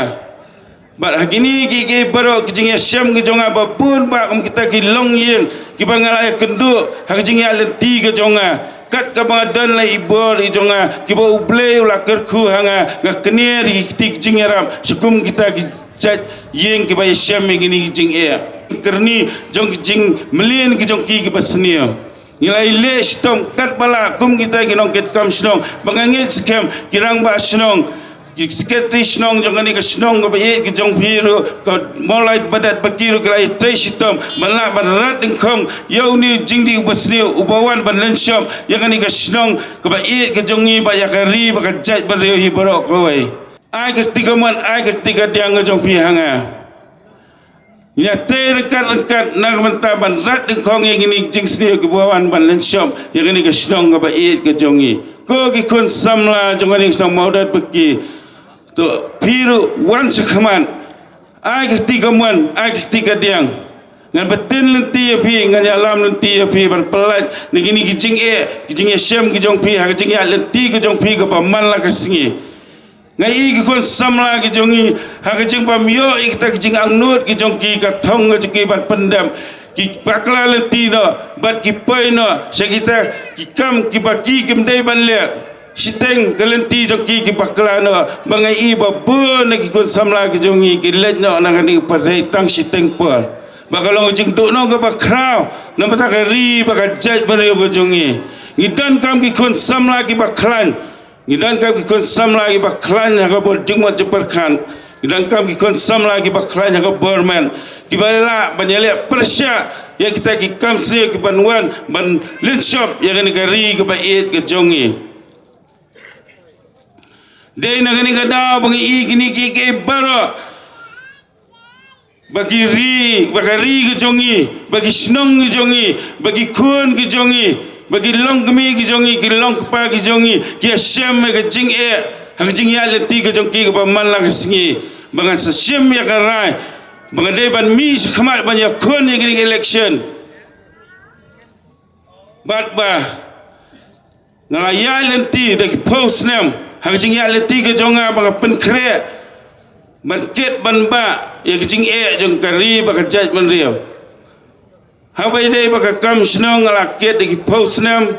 Bad ha kine kiei kiei baroh ki jingïashem ki jong nga ba bun bah kum kita ki longïing kiba nga la ïakynduh ha ka jingïaid lynti ka jong nga. Kat kaba nga don la i bor i jong nga kiba U Blei u la kyrkhu ha nga, nga kner ïa ki kti ki jingïarap sha kum kita ki jait ïing kiba ïashem ïa kine ki jingeh. jingkyrni jong ki jingmlien ki jong ki kiba sniew. Ngi la ïaleh shitom katba lah kum kita ki nongkitkam shnong, ba nga ngeit skhem ki rangbah shnong, ki sekretari shnong jong kane ka shnong kaba ïeit ka jong phi ruh, ka Mawlai Badat Baki ruh, ki la ïatrei shitom ban lah ban rat dyngkhong ïa une u jingdih uba sniew uba wan ban lynshop ïa kane ka shnong kaba ïeit ka jong ngi bad ïa ka ri bad ka jaitbynriew hi baroh kawei. Ai ka kti kamon, ai ka kti kadiang ka jong phi ha nga. Ngi ïatrei ryngkat ryngkat na ka bynta ban rat dyngkhong ïa kine ki jingsniew kiba wan ban lynshop ïa kane ka shnong kaba ïeit ka jong ngi. Ko ki khun samla jong kane ka shnong Mawdat Baki, to phi ruh wan shakhmat. Ai ka kti kamon, ai ka kti kadiang. Ngan batin lynti ïa phi, ngan ïalam lynti ïa phi ban pyllait na kine ki jingeh, ki jingïashem ki jong phi ha ka jingïaid lynti ka jong phi kaba man la ka sngi. Nga i ki khun samla ki jong ngi, ha ka jingbym ïoh ïa kita ki jingangnud ki jong ki, ka thong ka jong ki ban pyndep, ki bakla lynti noh bad ki poi noh sha kita ki kam kiba ki kim dei ban leh. Shiteng ka lynti jong ki ki bakla noh, ba nga i ba bun na ki khun samla ki jong ngi ki leit noh na kane ka pyrthei tang shiteng por. Ba ka long ka jingduhnong kaba khraw na bynta ka ri bad ka jaitbynriew ka jong ngi. Ngi donkam ki khun samla kiba khlaiñ. Ngi donkam ki khun samla kiba khlaiñ ha ka bor jingmut jingpyrkhat. Ngi donkam ki khun samla kiba khlaiñ ha ka bor met, kiba lah ban ïaleh pyrshah ïa kita ki kam sniew kiban wan ban lynshop ïa kane ka ri kaba ïeit ka jong ngi. Dei na kane ka daw ba ngi i kine kiei kiei baroh, ba ki ri, ba ka ri ka jong ngi, ba ki shnong ki jong ngi, ba ki khun ki jong ngi, ba ki longkmie ki jong ngi, ki longkpa ki jong ngi ki ïashem ïa ka jingeh ha ka jingïaid lynti ka jong ki kaba man la ka sngi. Ba ngan sa shim ïa ka rai ba nga dei ban mih shakhmat ban ïakhun ïa kane ka election. Bad ba nga la ïaid lynti da ki phew snem ha ka jingïaid lynti ka jong nga, ba nga pynkhreh ban kit ban bah ïa ka jingeh jong ka ri bad ka jaitbynriew. Haba ïadei bad ka kam shnong nga la kit da ki phew snem,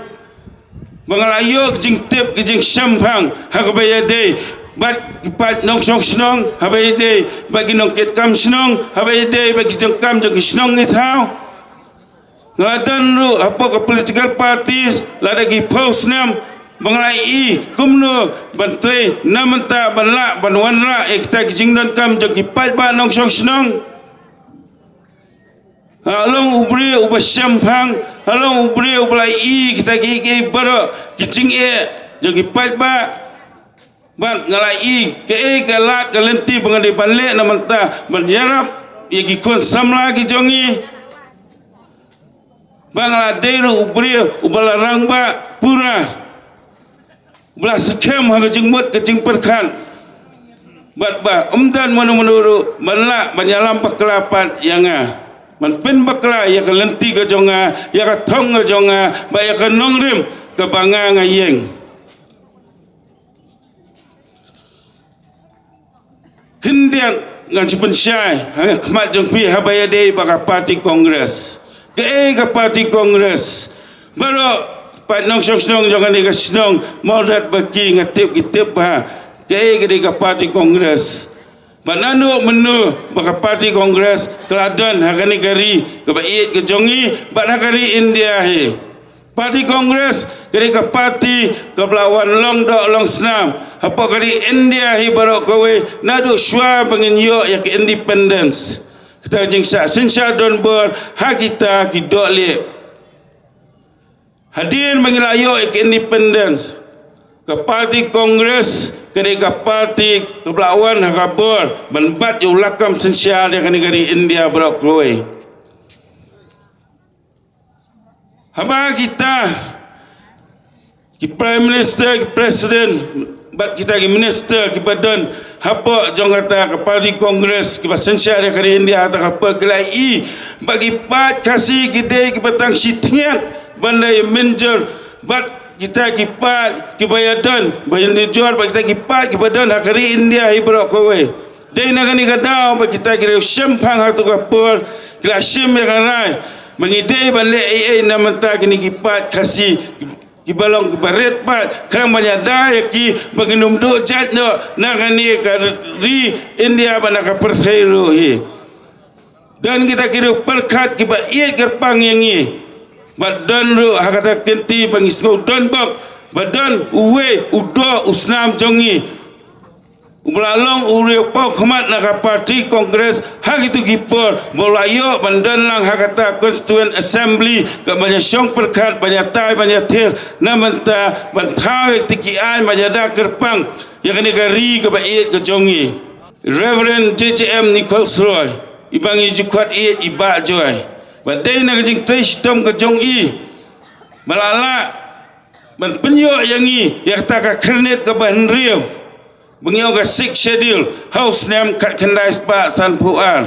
ba nga la ïoh ka jingtip ka jingshemphang ha kaba ïadei bad ki paid nongshong shnong, haba ïadei bad ki nongkitkam shnong, haba ïadei bad ki jingkam jong ki shnong ki thaw. Nga la don ruh hapoh ka political parties lada ki phew snem, ba nga la i kumno ban trei na mynta ban lah ban wanrah ïa kita ki jingdonkam jong ki paidbah nongshong shnong. Nga long u briew uba shemphang, nga long u briew uba la i kita kiei kiei baroh ki jingeh jong ki paidbah. Bad nga la i kaei ka lad ka lynti ba nga dei ban leh na mynta ban ïarap ïa ki khun samla ki jong ngi. Ba nga la dei ruh u briew uba la rangbah pura, uba la skhem ha ka jingmut ka jingpyrkhat. Bad ba ym don mano mano ruh ban lah ban ïalam bakla pat ïa nga, ban pynbakla ïa ka lynti ka jong nga, ïa ka thong ka jong nga bad ïa ka nongrim kaba nga nga ïeng. Khyndiat ngan shu pynshai ha khmat jong phi haba ïadei bad ka party Congress. Kaei ka party Congress? Baroh paid nongshong shnong jong kane ka shnong Mawdat Baki nga tip ki tip bha kaei ka dei ka party Congress. Bad naduh mynno ba ka party Congress ka la don ha kane ka ri kaba ïeit ka jong ngi bad ha ka ri India hi. Party Congress ka dei ka party kaba la wan long doh long snam hapoh ka ri India hi baroh kawei naduh shuwa ba ngin ïoh ïa ka independence. Kata ka jingshah synshar donbor ha kita ki dohlieh. Hadien ba ngi la ïoh ïa ka independence, ka party Congress ka dei ka party kaba la wan ha ka bor ban bat ïa u lakam synshar ïa kane ka ri India baroh kawei. Haba kita ki Prime Minister, ki President bad kita ki Minister kiba don hapoh jong kata ka party Congress kiba synshar ïa ka ri India ha kata ka por ki la i ba ki paid Khasi ki dei kiba tang shitngiat ban da mynjur bad kita ki paid kiba ïadon, ba ïanujor bad kita ki paid kiba don ha ka ri India hi baroh kawei. Dei na kane ka daw ba kita ki riew shemphang ha kata ka por ki la shim ïa ka rai ba ngi dei ban leh ei ei na bynta kine ki paid Khasi kiba long kiba rit paid, khnang ban ïada ïa ki ba kin ym duh jait noh na kane ka ri India bad na ka pyrthei ruh hi. Don kita ki riew pyrkhat kiba ïeit kyrpang ïa ngi. Bad don ruh ha kata ka kynti ba ngi sngew donbok ba don uwei u doh u snam jong ngi uba la long u riew paw khmat na ka party Congress ha kitu ki por ba u la ïoh ban don lang ha kata Constituent Assembly, ka ban ïa shong pyrkhat, ban ïa tai, ban ïa thir, na bynta ban thaw ïa kito ki aiñ, ban ïada kyrpang ïa kane ka ri kaba ïeit ka jong ngi. Reverend J J M Nichols Roy, i ba ngi ju khot ïeit i Bah Joy, ba dei na ka jingtrei shitom ka jong i ba la lah ban pynïoh ïa ngi ïa kata ka khyrnit kaba hynriew ba ngi ong ka Sixth Schedule ha u snem khatkhyndai spah sanphew ar.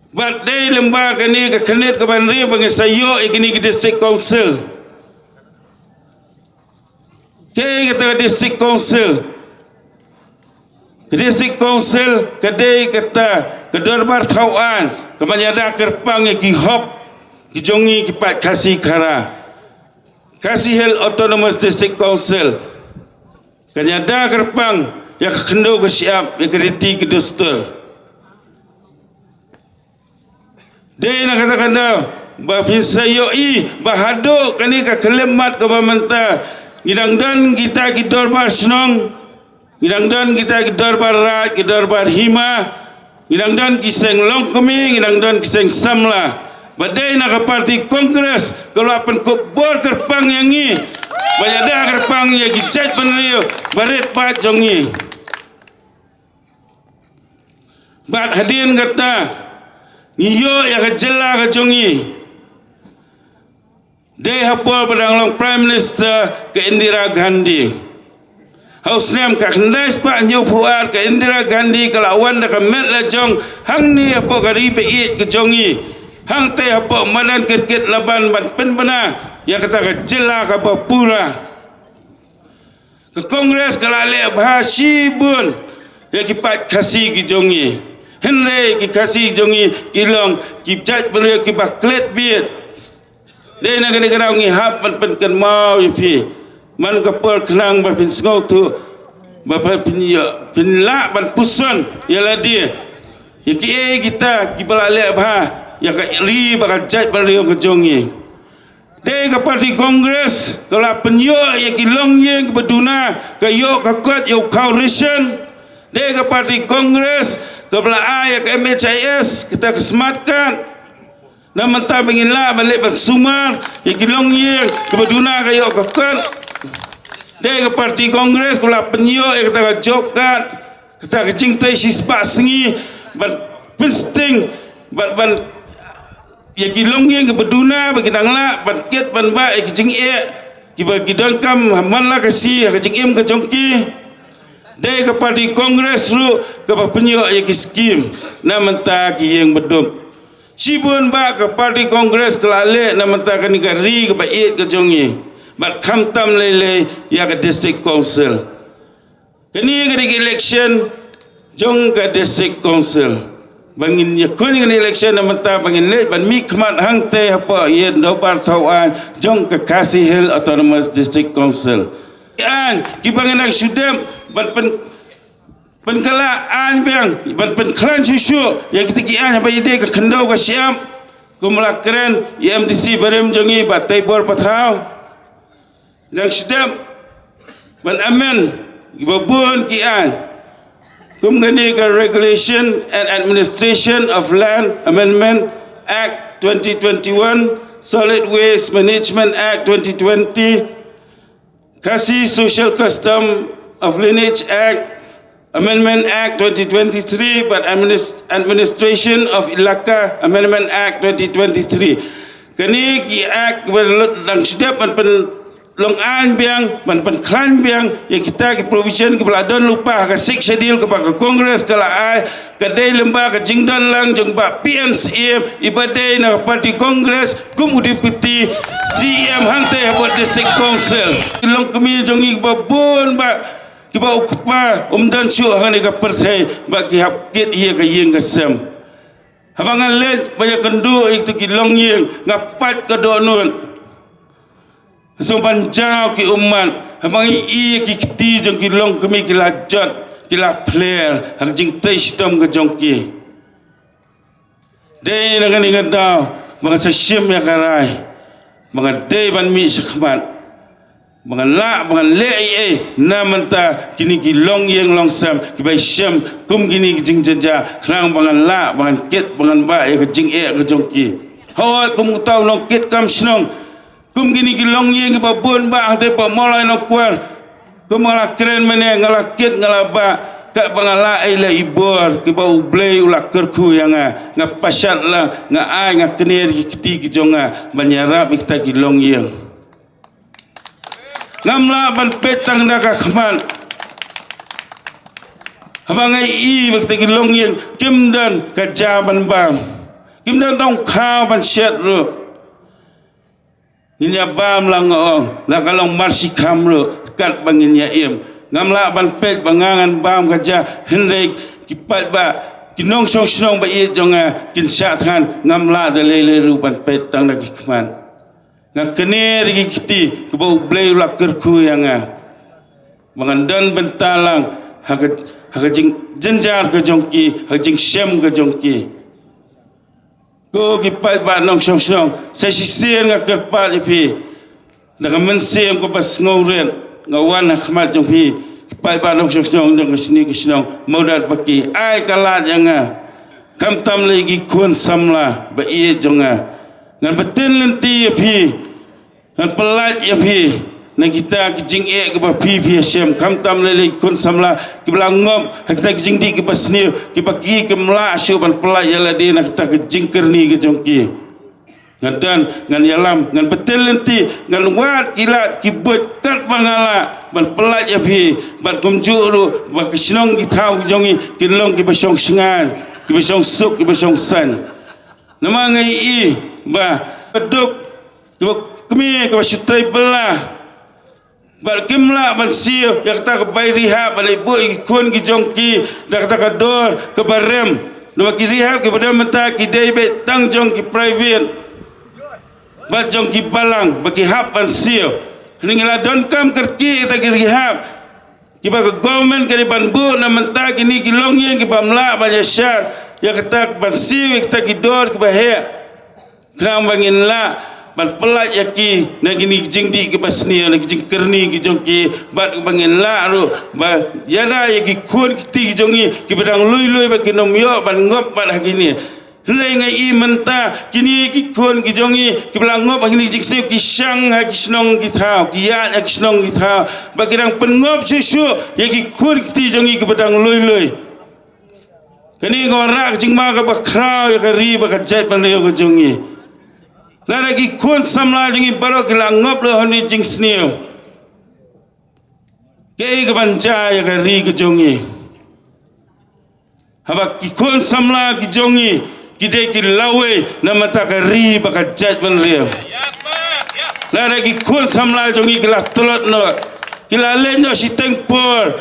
Bad dei lyngba kane ka khyrnit kaba hynriew ba ngi sa ïoh ïa kine ki District Council. Kaei kata ka District Council? Ka District Council ka dei kata ka dorbar thaw aiñ ka ban ïada kyrpang ïa ki hok ki jong ngi ki paid Khasi Khara. Khasi Hills Autonomous District Council kan ïada kyrpang ïa ka khyndew ka shyiap, ïa ka riti ka dustur. Dei na kata ka daw ba phin sa ïohi ba haduh kane ka khyllipmat kaba mynta ngi dang don kita ki dorbar shnong, ngi dang don kita ki dorbar raid, ki dorbar hima, ngi dang don ki seng longkmie, ngi dang don ki seng samla. Ba dei na ka party Congress ka la pynkup bor kyrpang ïa ngi ban ïada kyrpang ïa ki jaitbynriew ba rit paid jong ngi. Bad hadien kata ngi ïoh ïa ka jylla ka jong ngi dei ha por ba dang long Prime Minister ka Indira Gandhi. Ha u snem khatkhyndai spah hynñiewphew ar ka Indira Gandhi ka la wan da ka met la jong hangne hapoh ka ri ba ïeit ka jong ngi, hangtei hapoh madan Kirkitlaban ban pynbna ïa kata ka jylla kaba pura. Ka Congress ka la leh bha shibun ïa ki paid Khasi ki jong ngi. Hynrei ki Khasi jong ngi ki long ki jaitbynriew kiba klet bieit. Dei na kane ka daw ngi hap ban pynkynmaw ïa phi man ka por khnang ba phin sngewthuh, ba phin ïoh, phin lah ban puson ïa lade ïa kiei kita kiba la leh bha ïa ka ri bad ka jaitbynriew ka jong ngi. Dei ka party Congress ka la pynïoh ïa ki longïing kiba duna, ka ïoh ka kot ïa u khaw ration. Dei ka party Congress kaba la ai ïa ka M H I S, kata ka smart card, na mynta ba ngin lah ban leit ban sumar ïa ki longïing kiba duna, ka ïoh ka kot. Dei ka party Congress ka la pynïoh ïa kata ka job card, kata ka jingtrei shispah sngi ban pynsting ban, ban ïa ki longïing kiba duna ba ki dang lah ban kit ban bah ïa ki jingeh kiba ki donkam ha man la ka sngi ha ka jingim ka jong ki. Dei ka party Congress ruh kaba pynïoh ïa ki skim na mynta ki ïing baduk. Shibun bah ka party Congress ka la leh na mynta kane ka ri kaba ïeit ka jong ngi, bad khamtam lei lei ïa ka District Council. Kane ka dei ka election jong ka District Council. Ba ngin ïakhun ïa kane ka election na mynta ba ngin leit ban mihkhmat hangtei hapoh ïing dorbar thaw aiñ jong ka Khasi Hills Autonomous District Council. Aiñ kiba ngin nang shu dep ban pyn, pynkylla aiñ biang, ban pynkhlaiñ shuh shuh ïa kita ki aiñ haba ïadei ka khyndew ka shyiap, kum la kren ïa u M D C barim jong ngi Bah Teibor Pathaw. Nang shu dep ban amend kiba bun ki aiñ, kum kane ka Regulation and Administration of Land Amendment Act twenty twenty-one, Solid Waste Management Act twenty twenty, Khasi Social Custom of Lineage Act Amendment Act twenty twenty-three bad Administ-, Administration of Elaka Amendment Act twenty twenty-three. Kane ki act ba lut dang shu dep ban pynlong aiñ biang, ban pynkhlaiñ biang ïa kita ki provision kiba la don lypa ha ka Sixth Schedule kaba ka Congress ka la ai, ka dei lyngba ka jingdon lang jong Bah P N Syiem, iba dei na ka party Congress kum u Deputy C E M hangtei hapoh District Council. Ki longkmie jong ngi kiba bun bah, kiba u kpa um don shuh ha kane ka pyrthei, bah ki hap kit ïa ka ïing ka sem. Haba nga leit ban ïakynduh ïa kito ki longïing, nga pait ka dohnud. Sngewbha ban jaw ki ummat haba nga ïohi ïa ki kti jong ki longkmie ki la jot, ki la pler ha ka jingtrei shitom ka jong ki. Dei na kane ka daw ba nga sa shim ïa ka rai ba nga dei ban mih shakhmat, ba ngan lah, ba ngan leh ei ei na mynta kine ki longïing longsem kiba ïashem kum kine ki jingjynjar, khnang ba ngan lah, ba ngan kit, ba ngan bah ïa ka jingeh ka jong ki. Hooid, kum uta u nongkitkam shnong, kum kine ki longïing kiba bun bah hangtei pat Mawlai Nongkwar, kum nga la kren mynne, nga la kit, nga la bah, katba nga la ai la i bor kiba U Blei u la kyrkhu ïa nga, nga pashat lang, nga ai, nga kner ïa ki kti ki jong nga ban ïarap ïa kita ki longïing. Ngam lah ban peit tang da ka khmat. Haba nga i ba kita ki longïing kim don ka ja ban bam, kim don tang khaw ban shet ruh. Ngin ïa bam lang, nga ong, la ka long marshi kham ruh, katba ngin ïa im. Ngam lah ban peit ba nga ngan bam ka ja, hynrei ki paidbah, ki nongshong shnong ba ïeit jong nga kin shah thngan, ngam lah da lei lei ruh ban peit tang da ki khmat. Nga kner ïa ki kti kiba U Blei u la kyrkhu ïa nga ba ngan don bynta lang ha ka, ha ka jingjynjar ka jong ki, ha ka jingshem ka jong ki. Ko ki paidbah nongshong shnong, sa shisien nga kyrpad ïa phi da ka mynsiem kaba sngewrit, nga wan ha khmat jong phi, ki paidbah nongshong shnong jong ka shini ka shnong Mawdatbaki, ai ka lad ïa nga, khamtam lei ki khun samla ba ïeit jong nga. Ngan btin lynti ïa phi, ngan pyllait ïa phi na kita ki jingeh kiba phi phi ïashem, khamtam lei lei khun samla kiba la ngop ha kita ki jingdih kiba sniew, kiba ki kim lah shuh ban pyllait ïa lade na kita ki jingkyrni ki jong ki. Ngan don, ngan ïalam, ngan btin lynti, ngan wad ki lad ki buit katba nga lah ban pyllait ïa phi, bad kumjuh ruh ba ki shnong ki thaw ki jong ngi kin long kiba shong shngaiñ, kiba shong suk, kiba shong saiñ. Namar nga i ba ka duk, kiba kmie, kiba shu trei bylla, bad kim lah ban siew ïa kata ka bai rehab, ban leit buh ïa ki khun ki jong ki da kata ka dor kaba rem. Namar ki rehab kiba don mynta ki dei beit tang jong ki private bad jong ki balang ba ki hap ban siew. Ngi la donkam kyrkieh ïa kita ki rehab kiba ka government ka dei ban buh na mynta kine ki longïing kiba ym lah ban ïashad ïa kata ban siew ïa kita ki dor kiba heh. Khnang ba ngin lah ban pyllait ïa ki na kine ki jingdih kiba sniew, na ki jingkyrni ki jong ki, bad ba ngin lah ruh ba ïada ïa ki khun ki kti ki jong ngi kiba dang lui lui ba kin ym ïoh ban ngop bad ha kine. Hynrei nga i mynta kine ki khun ki jong ngi kiba la ngop ha kine ki jingsniew ki shang ha ki shnong ki thaw, ki ïaid ha ki shnong ki thaw, ba ki dang pynngop shuh shuh ïa ki khun ki kti jong ngi kiba dang lui lui. Kane ka wanrah ka jingma kaba khraw ïa ka ri bad ka jaitbynriew ka jong ngi. Lada ki khun samla jong ngi baroh ki la ngop lut ha kine ki jingsniew, kaei kaban jia ïa ka ri ka jong ngi? Haba ki khun samla ki jong ngi ki dei ki lawei na bynta ka ri bad ka jaitbynriew. Lada ki khun samla jong ngi ki la tlot noh, ki la leit noh shiteng por,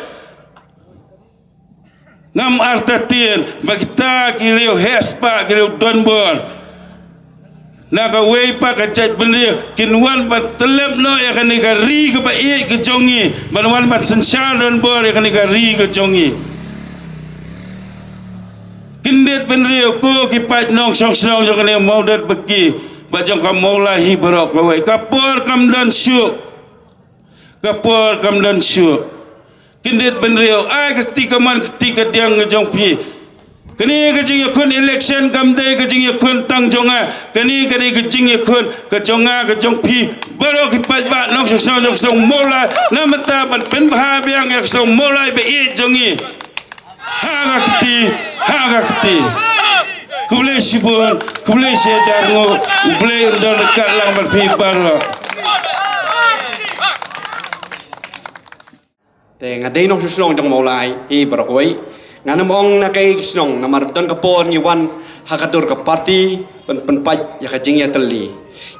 ngam artatien ba kita ki riew heh spah, ki riew donbor na kawei pat ka jaitbynriew kin wan ban tyllep noh ïa kane ka ri kaba ïeit ka jong ngi, ban wan ban synshar donbor ïa kane ka ri ka jong ngi. Kyndit bynriew, ko ki paid nongshong shnong jong kane Mawdatbaki bad jong ka Mawlai hi baroh kawei, ka por kam don shuh. Ka por kam don shuh. Kyndit bynriew, ai ka kti kamon, ka kti kadiang ka jong phi. Kane ka jingïakhun election kam dei ka jingïakhun tang jong nga. Kane ka dei ka jingïakhun ka jong nga, ka jong phi, baroh ki paidbah nongshong shnong jong ka shnong Mawlai, na bynta ban pynbha biang ïa ka shnong Mawlai ba ïeit jong ngi. Ha ka kti, ha ka kti. Khublei shibun, khublei shihajar nguh, U Blei un don ryngkat lang bad phi baroh. Te nga dei nongshong shnong jong Mawlai hi baroh kawei. Ngan ym ong na kaei ka shnong, namar don ka por ngi wan ha ka dur ka party ban pynpait ïa ka jingïatylli.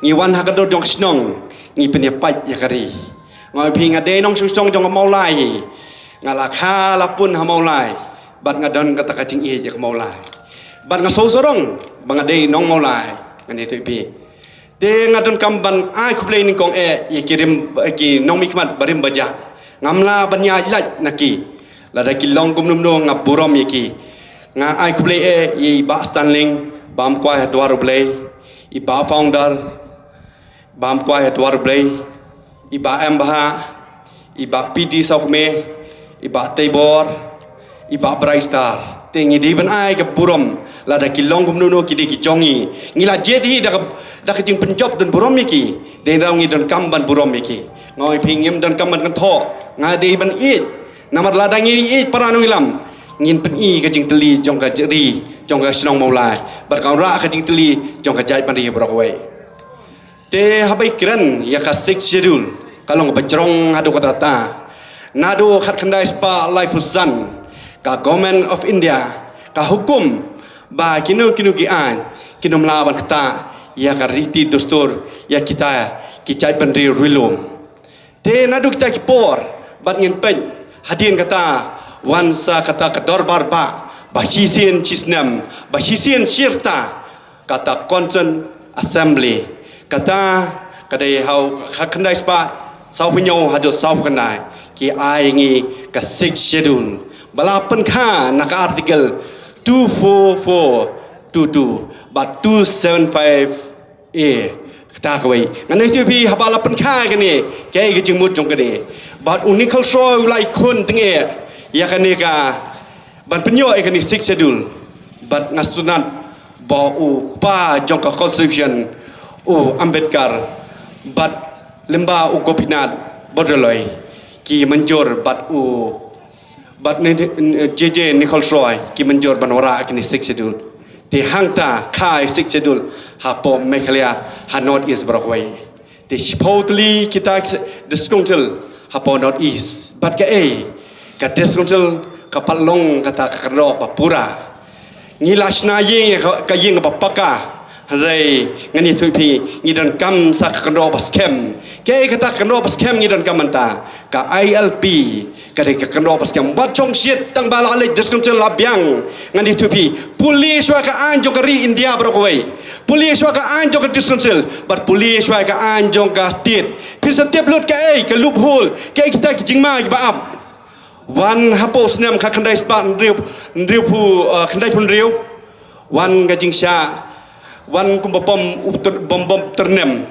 Ngi wan ha ka dur jong ka shnong, ngi pynïapait ïa ka ri. Nga ong ïa phi, nga dei nongshong shnong jong Mawlai hi. Nga la kha la pun ha Mawlai bad nga don kata ka jingïeit ïa ka Mawlai. Bad nga sngewsarong ba nga dei nong Mawlai, ngan ïathuh ïa phi. Te nga donkam ban ai khublei nyngkong eh ïa ki rim, ïa ki nongmihkhmat barim bajah. Ngam lah ban ïaid lait na ki. Lada ki long kumno kumno nga burom ïa ki. Nga ai khublei eh ïa i Bah Stanling, Bam kwai ha dwar U Blei, i Bah Founder, bam kwai ha dwar U Blei, i Bah M Bha, i Bah P D Sawkmie, i Bah Teibor, i Bah Brightstar. Te ngi dei ban ai ka burom, lada ki long kumno no ki dei ki jong ngi. Ngi la jied hi da ka, da ka jingpynjop don burom ïa ki. Dei ngi raw ngi donkam ban burom ïa ki. Nga ong ïa phi ngim donkam ban kynthoh. Nga dei ban ïeit. Namar lada ngi ïeit para nongïalam, ngin pyni ka jingtylli jong ka ri, jong ka shnong Mawlai. Bad ka rah ka jingtylli jong ka jaitbynriew baroh kawei. Te haba i kren ïa ka Sixth Schedule, ka long ba jrong haduh katta katta. Naduh khatkhyndai spah laiphew san, ka Government of India ka hukum ba kino kino ki aiñ kin ym lah ban ktah ïa ka riti dustur ïa kita ki jaitbynriew rilum. Te naduh kita ki por, bad ngin peit, hadien kata, wan sa kata ka dorbar bah, ba shisien shisnem, ba shisien shirta, kata Constituent Assembly. Kata, ka dei ha u, khatkhyndai spah, sawphew hynñiew haduh sawphew khyndai, ki ai ngi ka Sixth Schedule. Ba la pynkha na ka Article two four four two two, bad two seven five A, kata kawei. Ngan ïathuh ïa phi haba la pynkha ïa kane, kaei ka jingmut jong kane. Bad u Nichols Roy u la ïakhun tyngeh ïa kane ka, ban pynïoh ïa kane Sixth Schedule. Bad nga sngewtynnat ba u kpa jong ka Constitution, u Ambedkar, bad lyngba u Gopinath Bordoloi, ki mynjur bad u Bad ni, ni, J J Nichols Roy, ki mynjur ban wanrah kine Sixth Schedule. Te hangta kha Sixth Schedule hapoh Meghalaya, ha North East baroh kawei. Te shiphew tylli kita District Council hapoh North East. Bad kaei, ka District Council ka pat long kata ka kynroh ba pura. Ngi la shna ïing ka, ka ïing ba paka. Hynrei ngan ïathuh ïa phi, ngi donkam sa ka kynroh ba skhem. Kaei kata ka kynroh ba skhem ngi donkam mynta? Ka I L P, ka dei ka kynroh ba skhem. Wat shong shit tang ba la leit District Council la biang. Ngan ïathuh ïa phi, pule shuwa ka aiñ jong ka ri India baroh kawei. Pule shuwa ka aiñ jong ka District Council, bad pule shuwa ka aiñ jong ka state. Phin sa tip lut kaei ka loophole, kaei kita ki jingma kiba ap. Wan hapoh snem khatkhyndai spah hynriew, hynriewphew, eh, khyndaiphew hynriew. Wan ka jingshah, wan kumba pom u ter-, bom, bom tyrnem.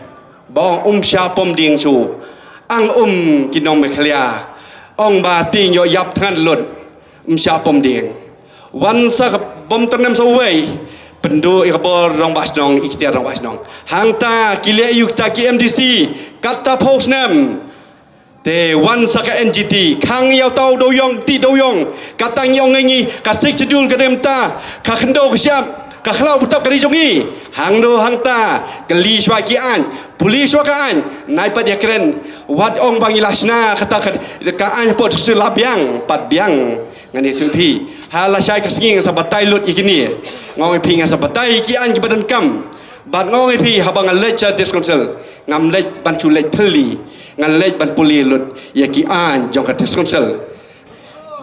Ba ong um shah pom dieng shuh. Ang um ki nong Meghalaya. Ong ba tieng ïoh ïap thngan lut. Um shah pom dieng. Wan sa ka bom tyrnem sa uwei. Pynduh ïa ka bor rangbah shnong, ikhtiar rangbah shnong. Hangta ki leh ïa kita ki M D C. Katta phew snem. Te wan sa ka N G T, khang ïa uta u dewïong, ti dewïong. Kata ngi ong ngi, ka Sixth Schedule ka dei mynta, ka khyndew ka shyiap, ka khlaw btap ka ri jong ngi. Hangno hangta, kylli shuwa ki aiñ, pule shuwa ka aiñ, nai pat ïakren, wat ong ba ngi la shna kata ka, ka aiñ hapoh District Council la biang, pat biang. Ngan ïathuh ïa phi, ha lashai ka sngi nga sa batai lut ïa kine. Nga ong ïa phi nga sa batai ïa ki aiñ kiba donkam. Bad nga ong ïa phi haba nga leit sha District Council, ngam leit ban shu leit phylliew, ngan leit ban pule lut ïa ki aiñ jong ka District Council.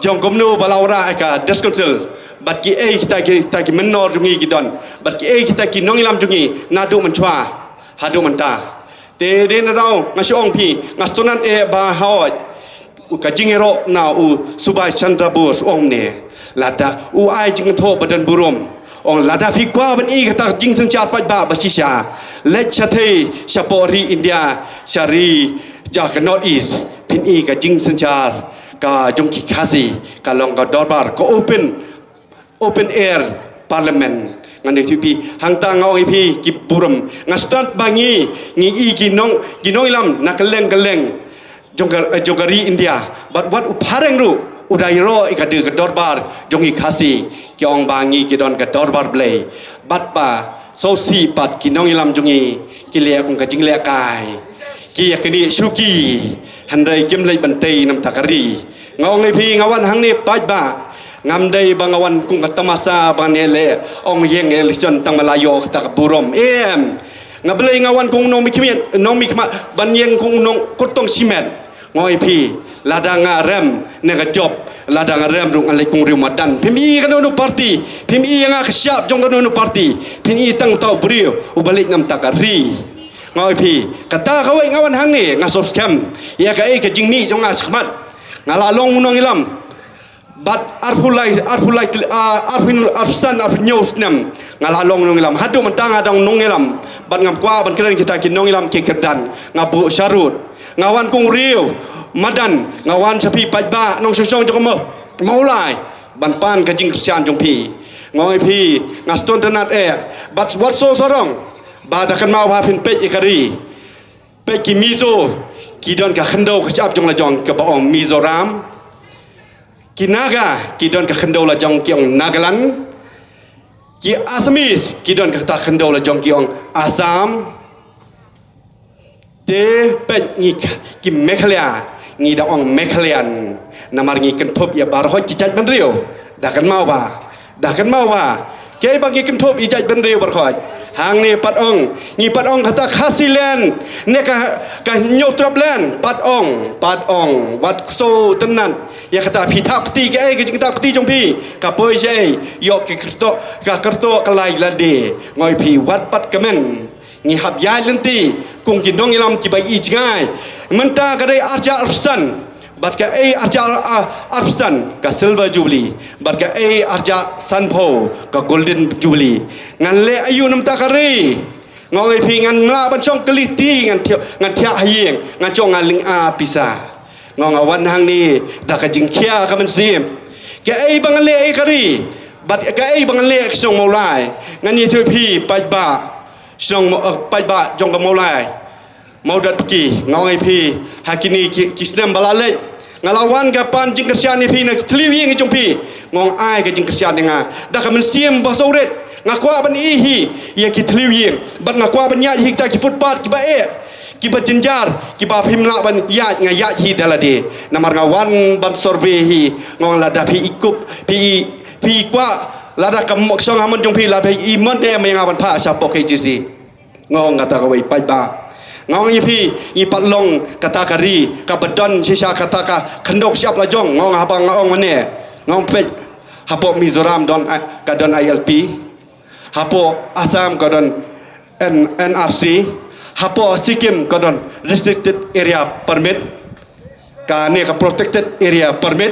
Jong kumno ba la wanrah ïa ka District Council, bad kiei kita ki, kita ki mynnor jong ngi ki don, bad kiei kita ki nongïalam jong ngi naduh mynshuwa haduh mynta. Te dei na daw nga shu ong phi, nga sngewtynnat eh ba hoi. U ka jingïaroh na u Subhash Chandra Bose u ong ne. Lada u ai jingthoh ba don burom. Ong lada phi kwah ban i kata ka jingsynshar paidbah ba shisha. Leit shathie shapoh ri India, sha ri jong ka North East. Phin i ka jingsynshar ka jong ki Khasi, ka long ka dorbar, ka open open air parliament. Ngan ïathuh ïa phi, hangta nga ong ïa phi ki burom. Nga stad ba ngi, ngi i ki nong, ki nongïalam na kylleng kylleng jong ka, jong ka ri India. Bad wat u phareng ruh u da ïaroh ïa ka, ka dorbar jong ngi Khasi. Ki ong ba ngi ki don ka dorbar Blei. Bad ba sngewsih pat ki nongïalam jong ngi ki leh kum ka jingleh kai. Ki ïa kane shuki, hynrei kim leit ban tei namar ka ri. Nga ong ïa phi nga wan hangne paidbah. Ngam dei ba nga wan kum ka tamasa ba ngi leh ong ïeng election tang ba la ïoh kata ka burom. Em. Nga balei nga wan kum nongmihkhmat, nongmihkhmat ban ïeng kum nongkyrtong shimet. Nga ong ïa phi, lada nga rem ne nga jop, lada nga rem ruh ngan leit kum u riew madan. Phim i kano kano party, phim i ïa nga ka shyiap jong kano kano party. Phim i tang uta u briew uba leit namar ka ri. Nga ong ïa phi, kata kawei nga wan hangne nga sngewskhem ïa kaei ka jingmih jong nga shakhmat. Nga la long u nongïalam. Bad arphew lai, arphew lai, ah, arphew, arphew san, arphew hynñiew snem nga la long nongïalam. Haduh mynta nga dang nongïalam. Bad ngam kwah ban kren kita ki nongïalam ki kyrdan. Nga buh sharud. Nga wan kum u riew madan, nga wan sha phi paidbah nongshong shnong jong ka Mawlai ban pan ka jingkyrshan jong phi. Nga ong ïa phi, nga sngewtynnat eh. Bad wat sngewsarong ba da kynmaw ba phin peit ïa ka ri. Peit ki Mizo ki don ka khyndew ka shyiap jong la jong kaba ong Mizoram. Ki Naga ki don ka khyndew la jong ki ong Nagaland. Ki Assamese ki don kata khyndew la jong ki ong Assam. Te peit ngi ki Meghalaya, ngi da ong Meghalayan. Namar ngi kynthup ïa baroh ki jaitbynriew. Da kynmaw ba, da kynmaw ba, kaei ba ngi kynthup ïa jaitbynriew baroh. Hangne pat ong, ngi pat ong kata Khasi land ne ka, ka Hynñiewtrep land. Pat ong, pat ong, wat sngewtynnat ïa kata. Phi thap kti, kaei ka jingthap kti jong phi? Ka poi shaei? Ïoh ki kyrto, ka kyrto ka lai lade. Nga ong ïa phi, wat pat kmen. Ngi hap ïaid lynti kum ki nongïalam kiba i jngai. Mynta ka dei arhajar arphew san, bad kaei arhajar, ah, arphew san ka Silver Jubilee, bad kaei arhajar sanphew ka Golden Jubilee. Ngan leh aïu na bynta ka ri? Nga ong ïa phi, ngan mlak ban shong kylli kti, ngan thiah, ngan thiah ha ïing, ngan shong, ngan lynga pisa. Nga ong nga wan hangne da ka jingkhia ka mynsiem. Kaei ba ngan leh ïa ka ri? Bad kaei ba ngan leh ïa ka shnong Mawlai? Ngan ïathuh ïa phi paidbah shnong, eh, paidbah jong ka Mawlai, Mawdatpaki, nga ong ïa phi, ha kine ki, ki snem ba la leit, nga la wan ka pan jingkyrshan ïa phi na ki thliew ïing jong phi. Nga ong ai ka jingkyrshan ïa nga da ka mynsiem ba sawrit. Nga kwah ban ïohi ïa ki thliew ïing, bad nga kwah ban ïaid hi kita ki footpath kiba eh, kiba jynjar, kiba phim lah ban ïaid, nga ïaid hi da lade. Namar nga wan ban survey hi. Nga ong lada phi i kup, phi i, phi i kwah, lada ka mok shong ha mon jong phi, lada phi i mon ne em ïa nga ban phah shapoh K G C. Nga ong kata kawei paidbah. Nga ong ïa phi, ngi pat long kata ka ri kaba don shisha kata ka khyndew shyiap la jong. Nga ong haba nga ong mane. Nga ong peit, hapoh Mizoram don, ah, ka don I L P. Hapoh Assam ka don N-, N R C. Hapoh Sikkim ka don Restricted Area Permit. Kane ka Protected Area Permit.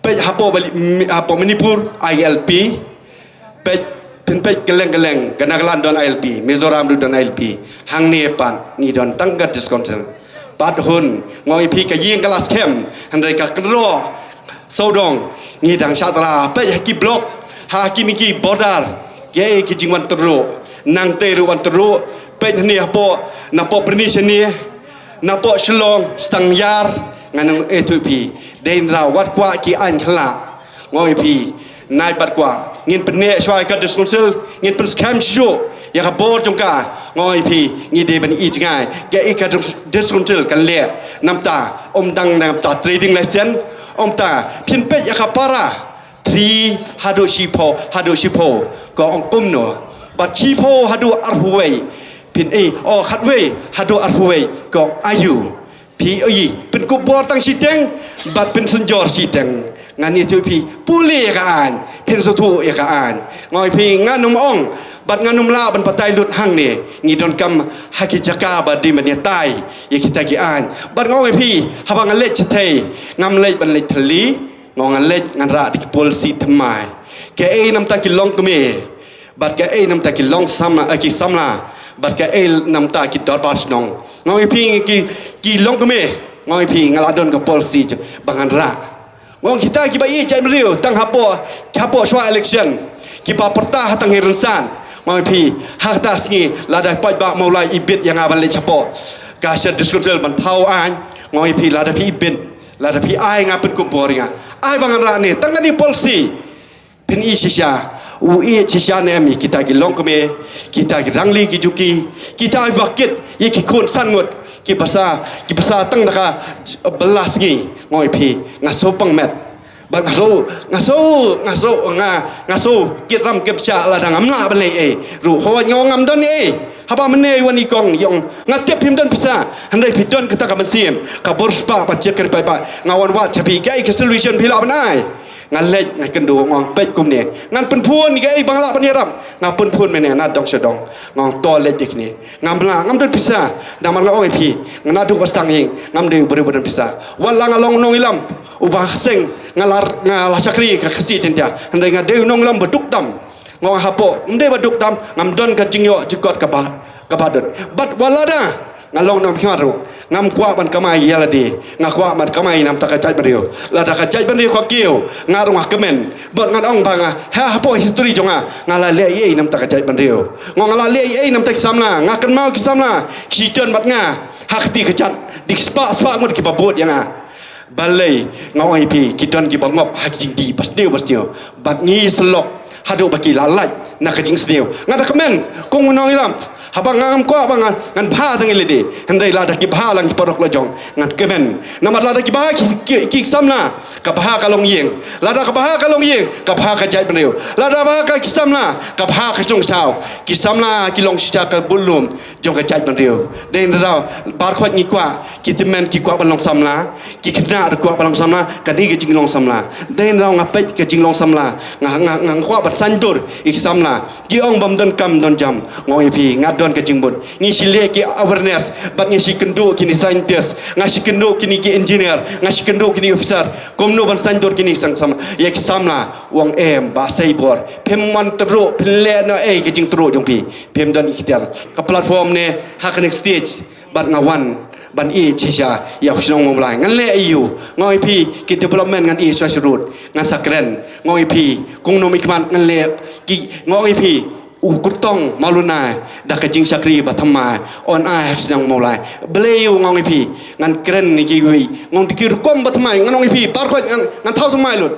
Peit hapoh Bali, mi-, hapoh Manipur, I L P. Peit, phin peit kylleng kylleng, ka Nagaland don I L P, Mizoram ruh don I L P. Hangne pat ngi don tang ka District Council. Pat hun, nga ong ïa phi, ka ïing ka la skhem, hynrei ka kynroh sawdong ngi dang shah tyrwa. Peit ha ki block, ha kine ki border, kaei ki jingwan tyrwa. Nangtei ruh wan tyrwa. Peit hangne hapoh, napoh Pernis hangne, napoh Shillong, Stang Yar, ngan ong ïathuh ïa phi. Dei hynrei wat kwah ki aiñ khyllah. Nga ong ïa phi, nai bad kwah. Ngin pynneh shuwa ïa ka District Council, ngin pynskhem shuh ïa ka bor jong ka. Nga ong ïa phi, ngi dei ban i jngai. Kaei ka Dis-, District Council kan leh. Namar ta, ym dang namar ta trading license, ym ta, phin peit ïa ka para. Three haduh shiphew, haduh shiphew, ka ong kumno. Bad shiphew haduh arphew wei, phin, eh, oh, khatwei haduh arphew wei, ka ong aïu. Phi, eh, pynkup bor tang shiteng, bad pynsynjor shiteng. Ngan ïathuh ïa phi, pule ïa ka aiñ, phin sngewthuh ïa ka aiñ. Nga ong ïa phi, ngan ym ong, bad ngan ym lah ban batai lut hangne. Ngi donkam ha ki jaka ba dei ban ïatai ïa kita ki aiñ. Bad nga ong ïa phi, haba nga leit shathie, ngam leit ban leit thylli. Nga ong nga leit ngan rah da ki policy thymmai. Kaei namar ta ki longkmie, bad kaei namar ta ki long samla, eh, ki samla, bad kaei namar ta ki dorbar shnong. Nga ong ïa phi ki, ki longkmie, nga ong ïa phi nga la don ka policy ba ngan rah. Nga ong kita kiba ïeit jaitbynriew tang hapoh, hapoh shuwa election, kiba pyrta ha tang hi rynsan. Nga ong ïa phi, ha kata sngi lada paidbah Mawlai i bit ïa nga ban leit shapoh ka sha District Council ban thaw aiñ. Nga ong ïa phi, lada phi i bit, lada phi ai nga pynkup bor ïa nga, ai ba ngan rah ne, tang kane policy. Phin i shisha, u i shisha ne em ïa kita ki longkmie, kita ki rangli ki juki, kita kiba kit ïa ki khun san ngut, kiba sa, kiba sa tang da ka j-, bylla sngi. Nga ong ïa phi, nga sngewpang met. Bad nga sngew, nga sngew, nga sngew, nga, nga sngew kit ram kit shah lada ngam lah ban leh ei ruh. Hooid, nga ong ngam don ei. Haba mynne i wan i kong, i ong, nga tip phim don pisa, hynrei phi don kata ka mynsiem, ka bor spah ban check ka ri paidbah. Nga wan wad sha phi, kaei ka solution phi lah ban ai? Nga leit nga kynduh, nga ong peit kumne. Ngan pynphone ïa kaei ba nga lah ban ïarap. Nga pynphone mynne na dong sha dong. Nga ong to leit ïa kine. Ngam lah, ngam don pisa. Namar nga ong ïa phi, nga naduh ba sdang ïing, ngam dei u briew ba don pisa. Wat la nga long u nongïalam uba seng, nga la, nga la shakri ka Khasi Jaiñtia, hynrei nga dei u nongïalam ba duk tam. Nga ong hapoh, ym dei ba duk tam, ngam don ka jingïoh jingkot kaba, kaba don. Bad wat lada nga long nongmihkhmat ruh, ngam kwah ban kamai ïa lade, nga kwah ban kamai na bynta ka jaitbynriew. Lada ka jaitbynriew ka kiew, nga ruh nga kmen. Bad ngan ong ba nga, ha, hapoh history jong nga, nga la leh ei ei na bynta ka jaitbynriew. Nga ong nga la leh ei ei na bynta ki samla, nga kynmaw ki samla ki don bad nga ha kti ka jait, da ki spah spah ngut kiba bud ïa nga. Balei? Nga ong ïa phi, ki don kiba ngop ha ki jingdih ba sniew ba sniew. Bad ngi sa lok haduh ba ki la lait na ka jingsniew. Nga da kmen kum u nongïalam, haba ngam kwah ba ngan, ngan bha tang ïa lade, hynrei lada ki bha lang ki paralok la jong, ngan kmen. Namar lada ki bha ki, ki, ki samla, ka bha ka longïing. Lada ka bha ka longïing, ka bha ka jaitbynriew. Lada bha ka ki samla, ka bha ka shnong shaw. Ki samla ki long shisha ka bullum jong ka jaitbynriew. Dei na daw, baroh khoit ngi kwah, ki tymmen ki kwah ban long samla, ki khynnah ruh kwah ban long samla, kane ka jinglong samla. Dei na daw nga peit ka jinglong samla, nga, nga, nga kwah ban saiñdur ïa ki samla. Ki ong bym don kam don jam. Nga ong ïa phi, nga don ka jingmut. Ngi shu leh ki awareness, bad ngi shu kynduh kine scientist, nga shu kynduh kine ki engineer, nga shu kynduh kine officer. Kumno ban saiñdur kine ki samla, ïa ki samla. Ong em, Bah Seibor, phim wan tyrwa, phim leh noh ei ka jingtyrwa jong phi. Phim don ikhtiar. Ka platform ne ha kane ka stage, bad nga wan ban ïeit shisha ïa u shnong Mawlai. Ngan leh aïu? Nga ong ïa phi, ki development ngan ïeit shuwa shuh ruh. Ngan sa kren. Nga ong ïa phi, kum u nongmihkhmat ngan leh. Ki, nga ong ïa phi, u kyrtong Mawlunai da ka jingshakri ba thymmai, un ai ha ka shnong Mawlai. Balei aïu? Nga ong ïa phi, ngan kren ïa kiwei, nga ong da ki rukom ba thymmai. Ngan ong ïa phi, baroh khoit ngan, ngan thaw thymmai lut.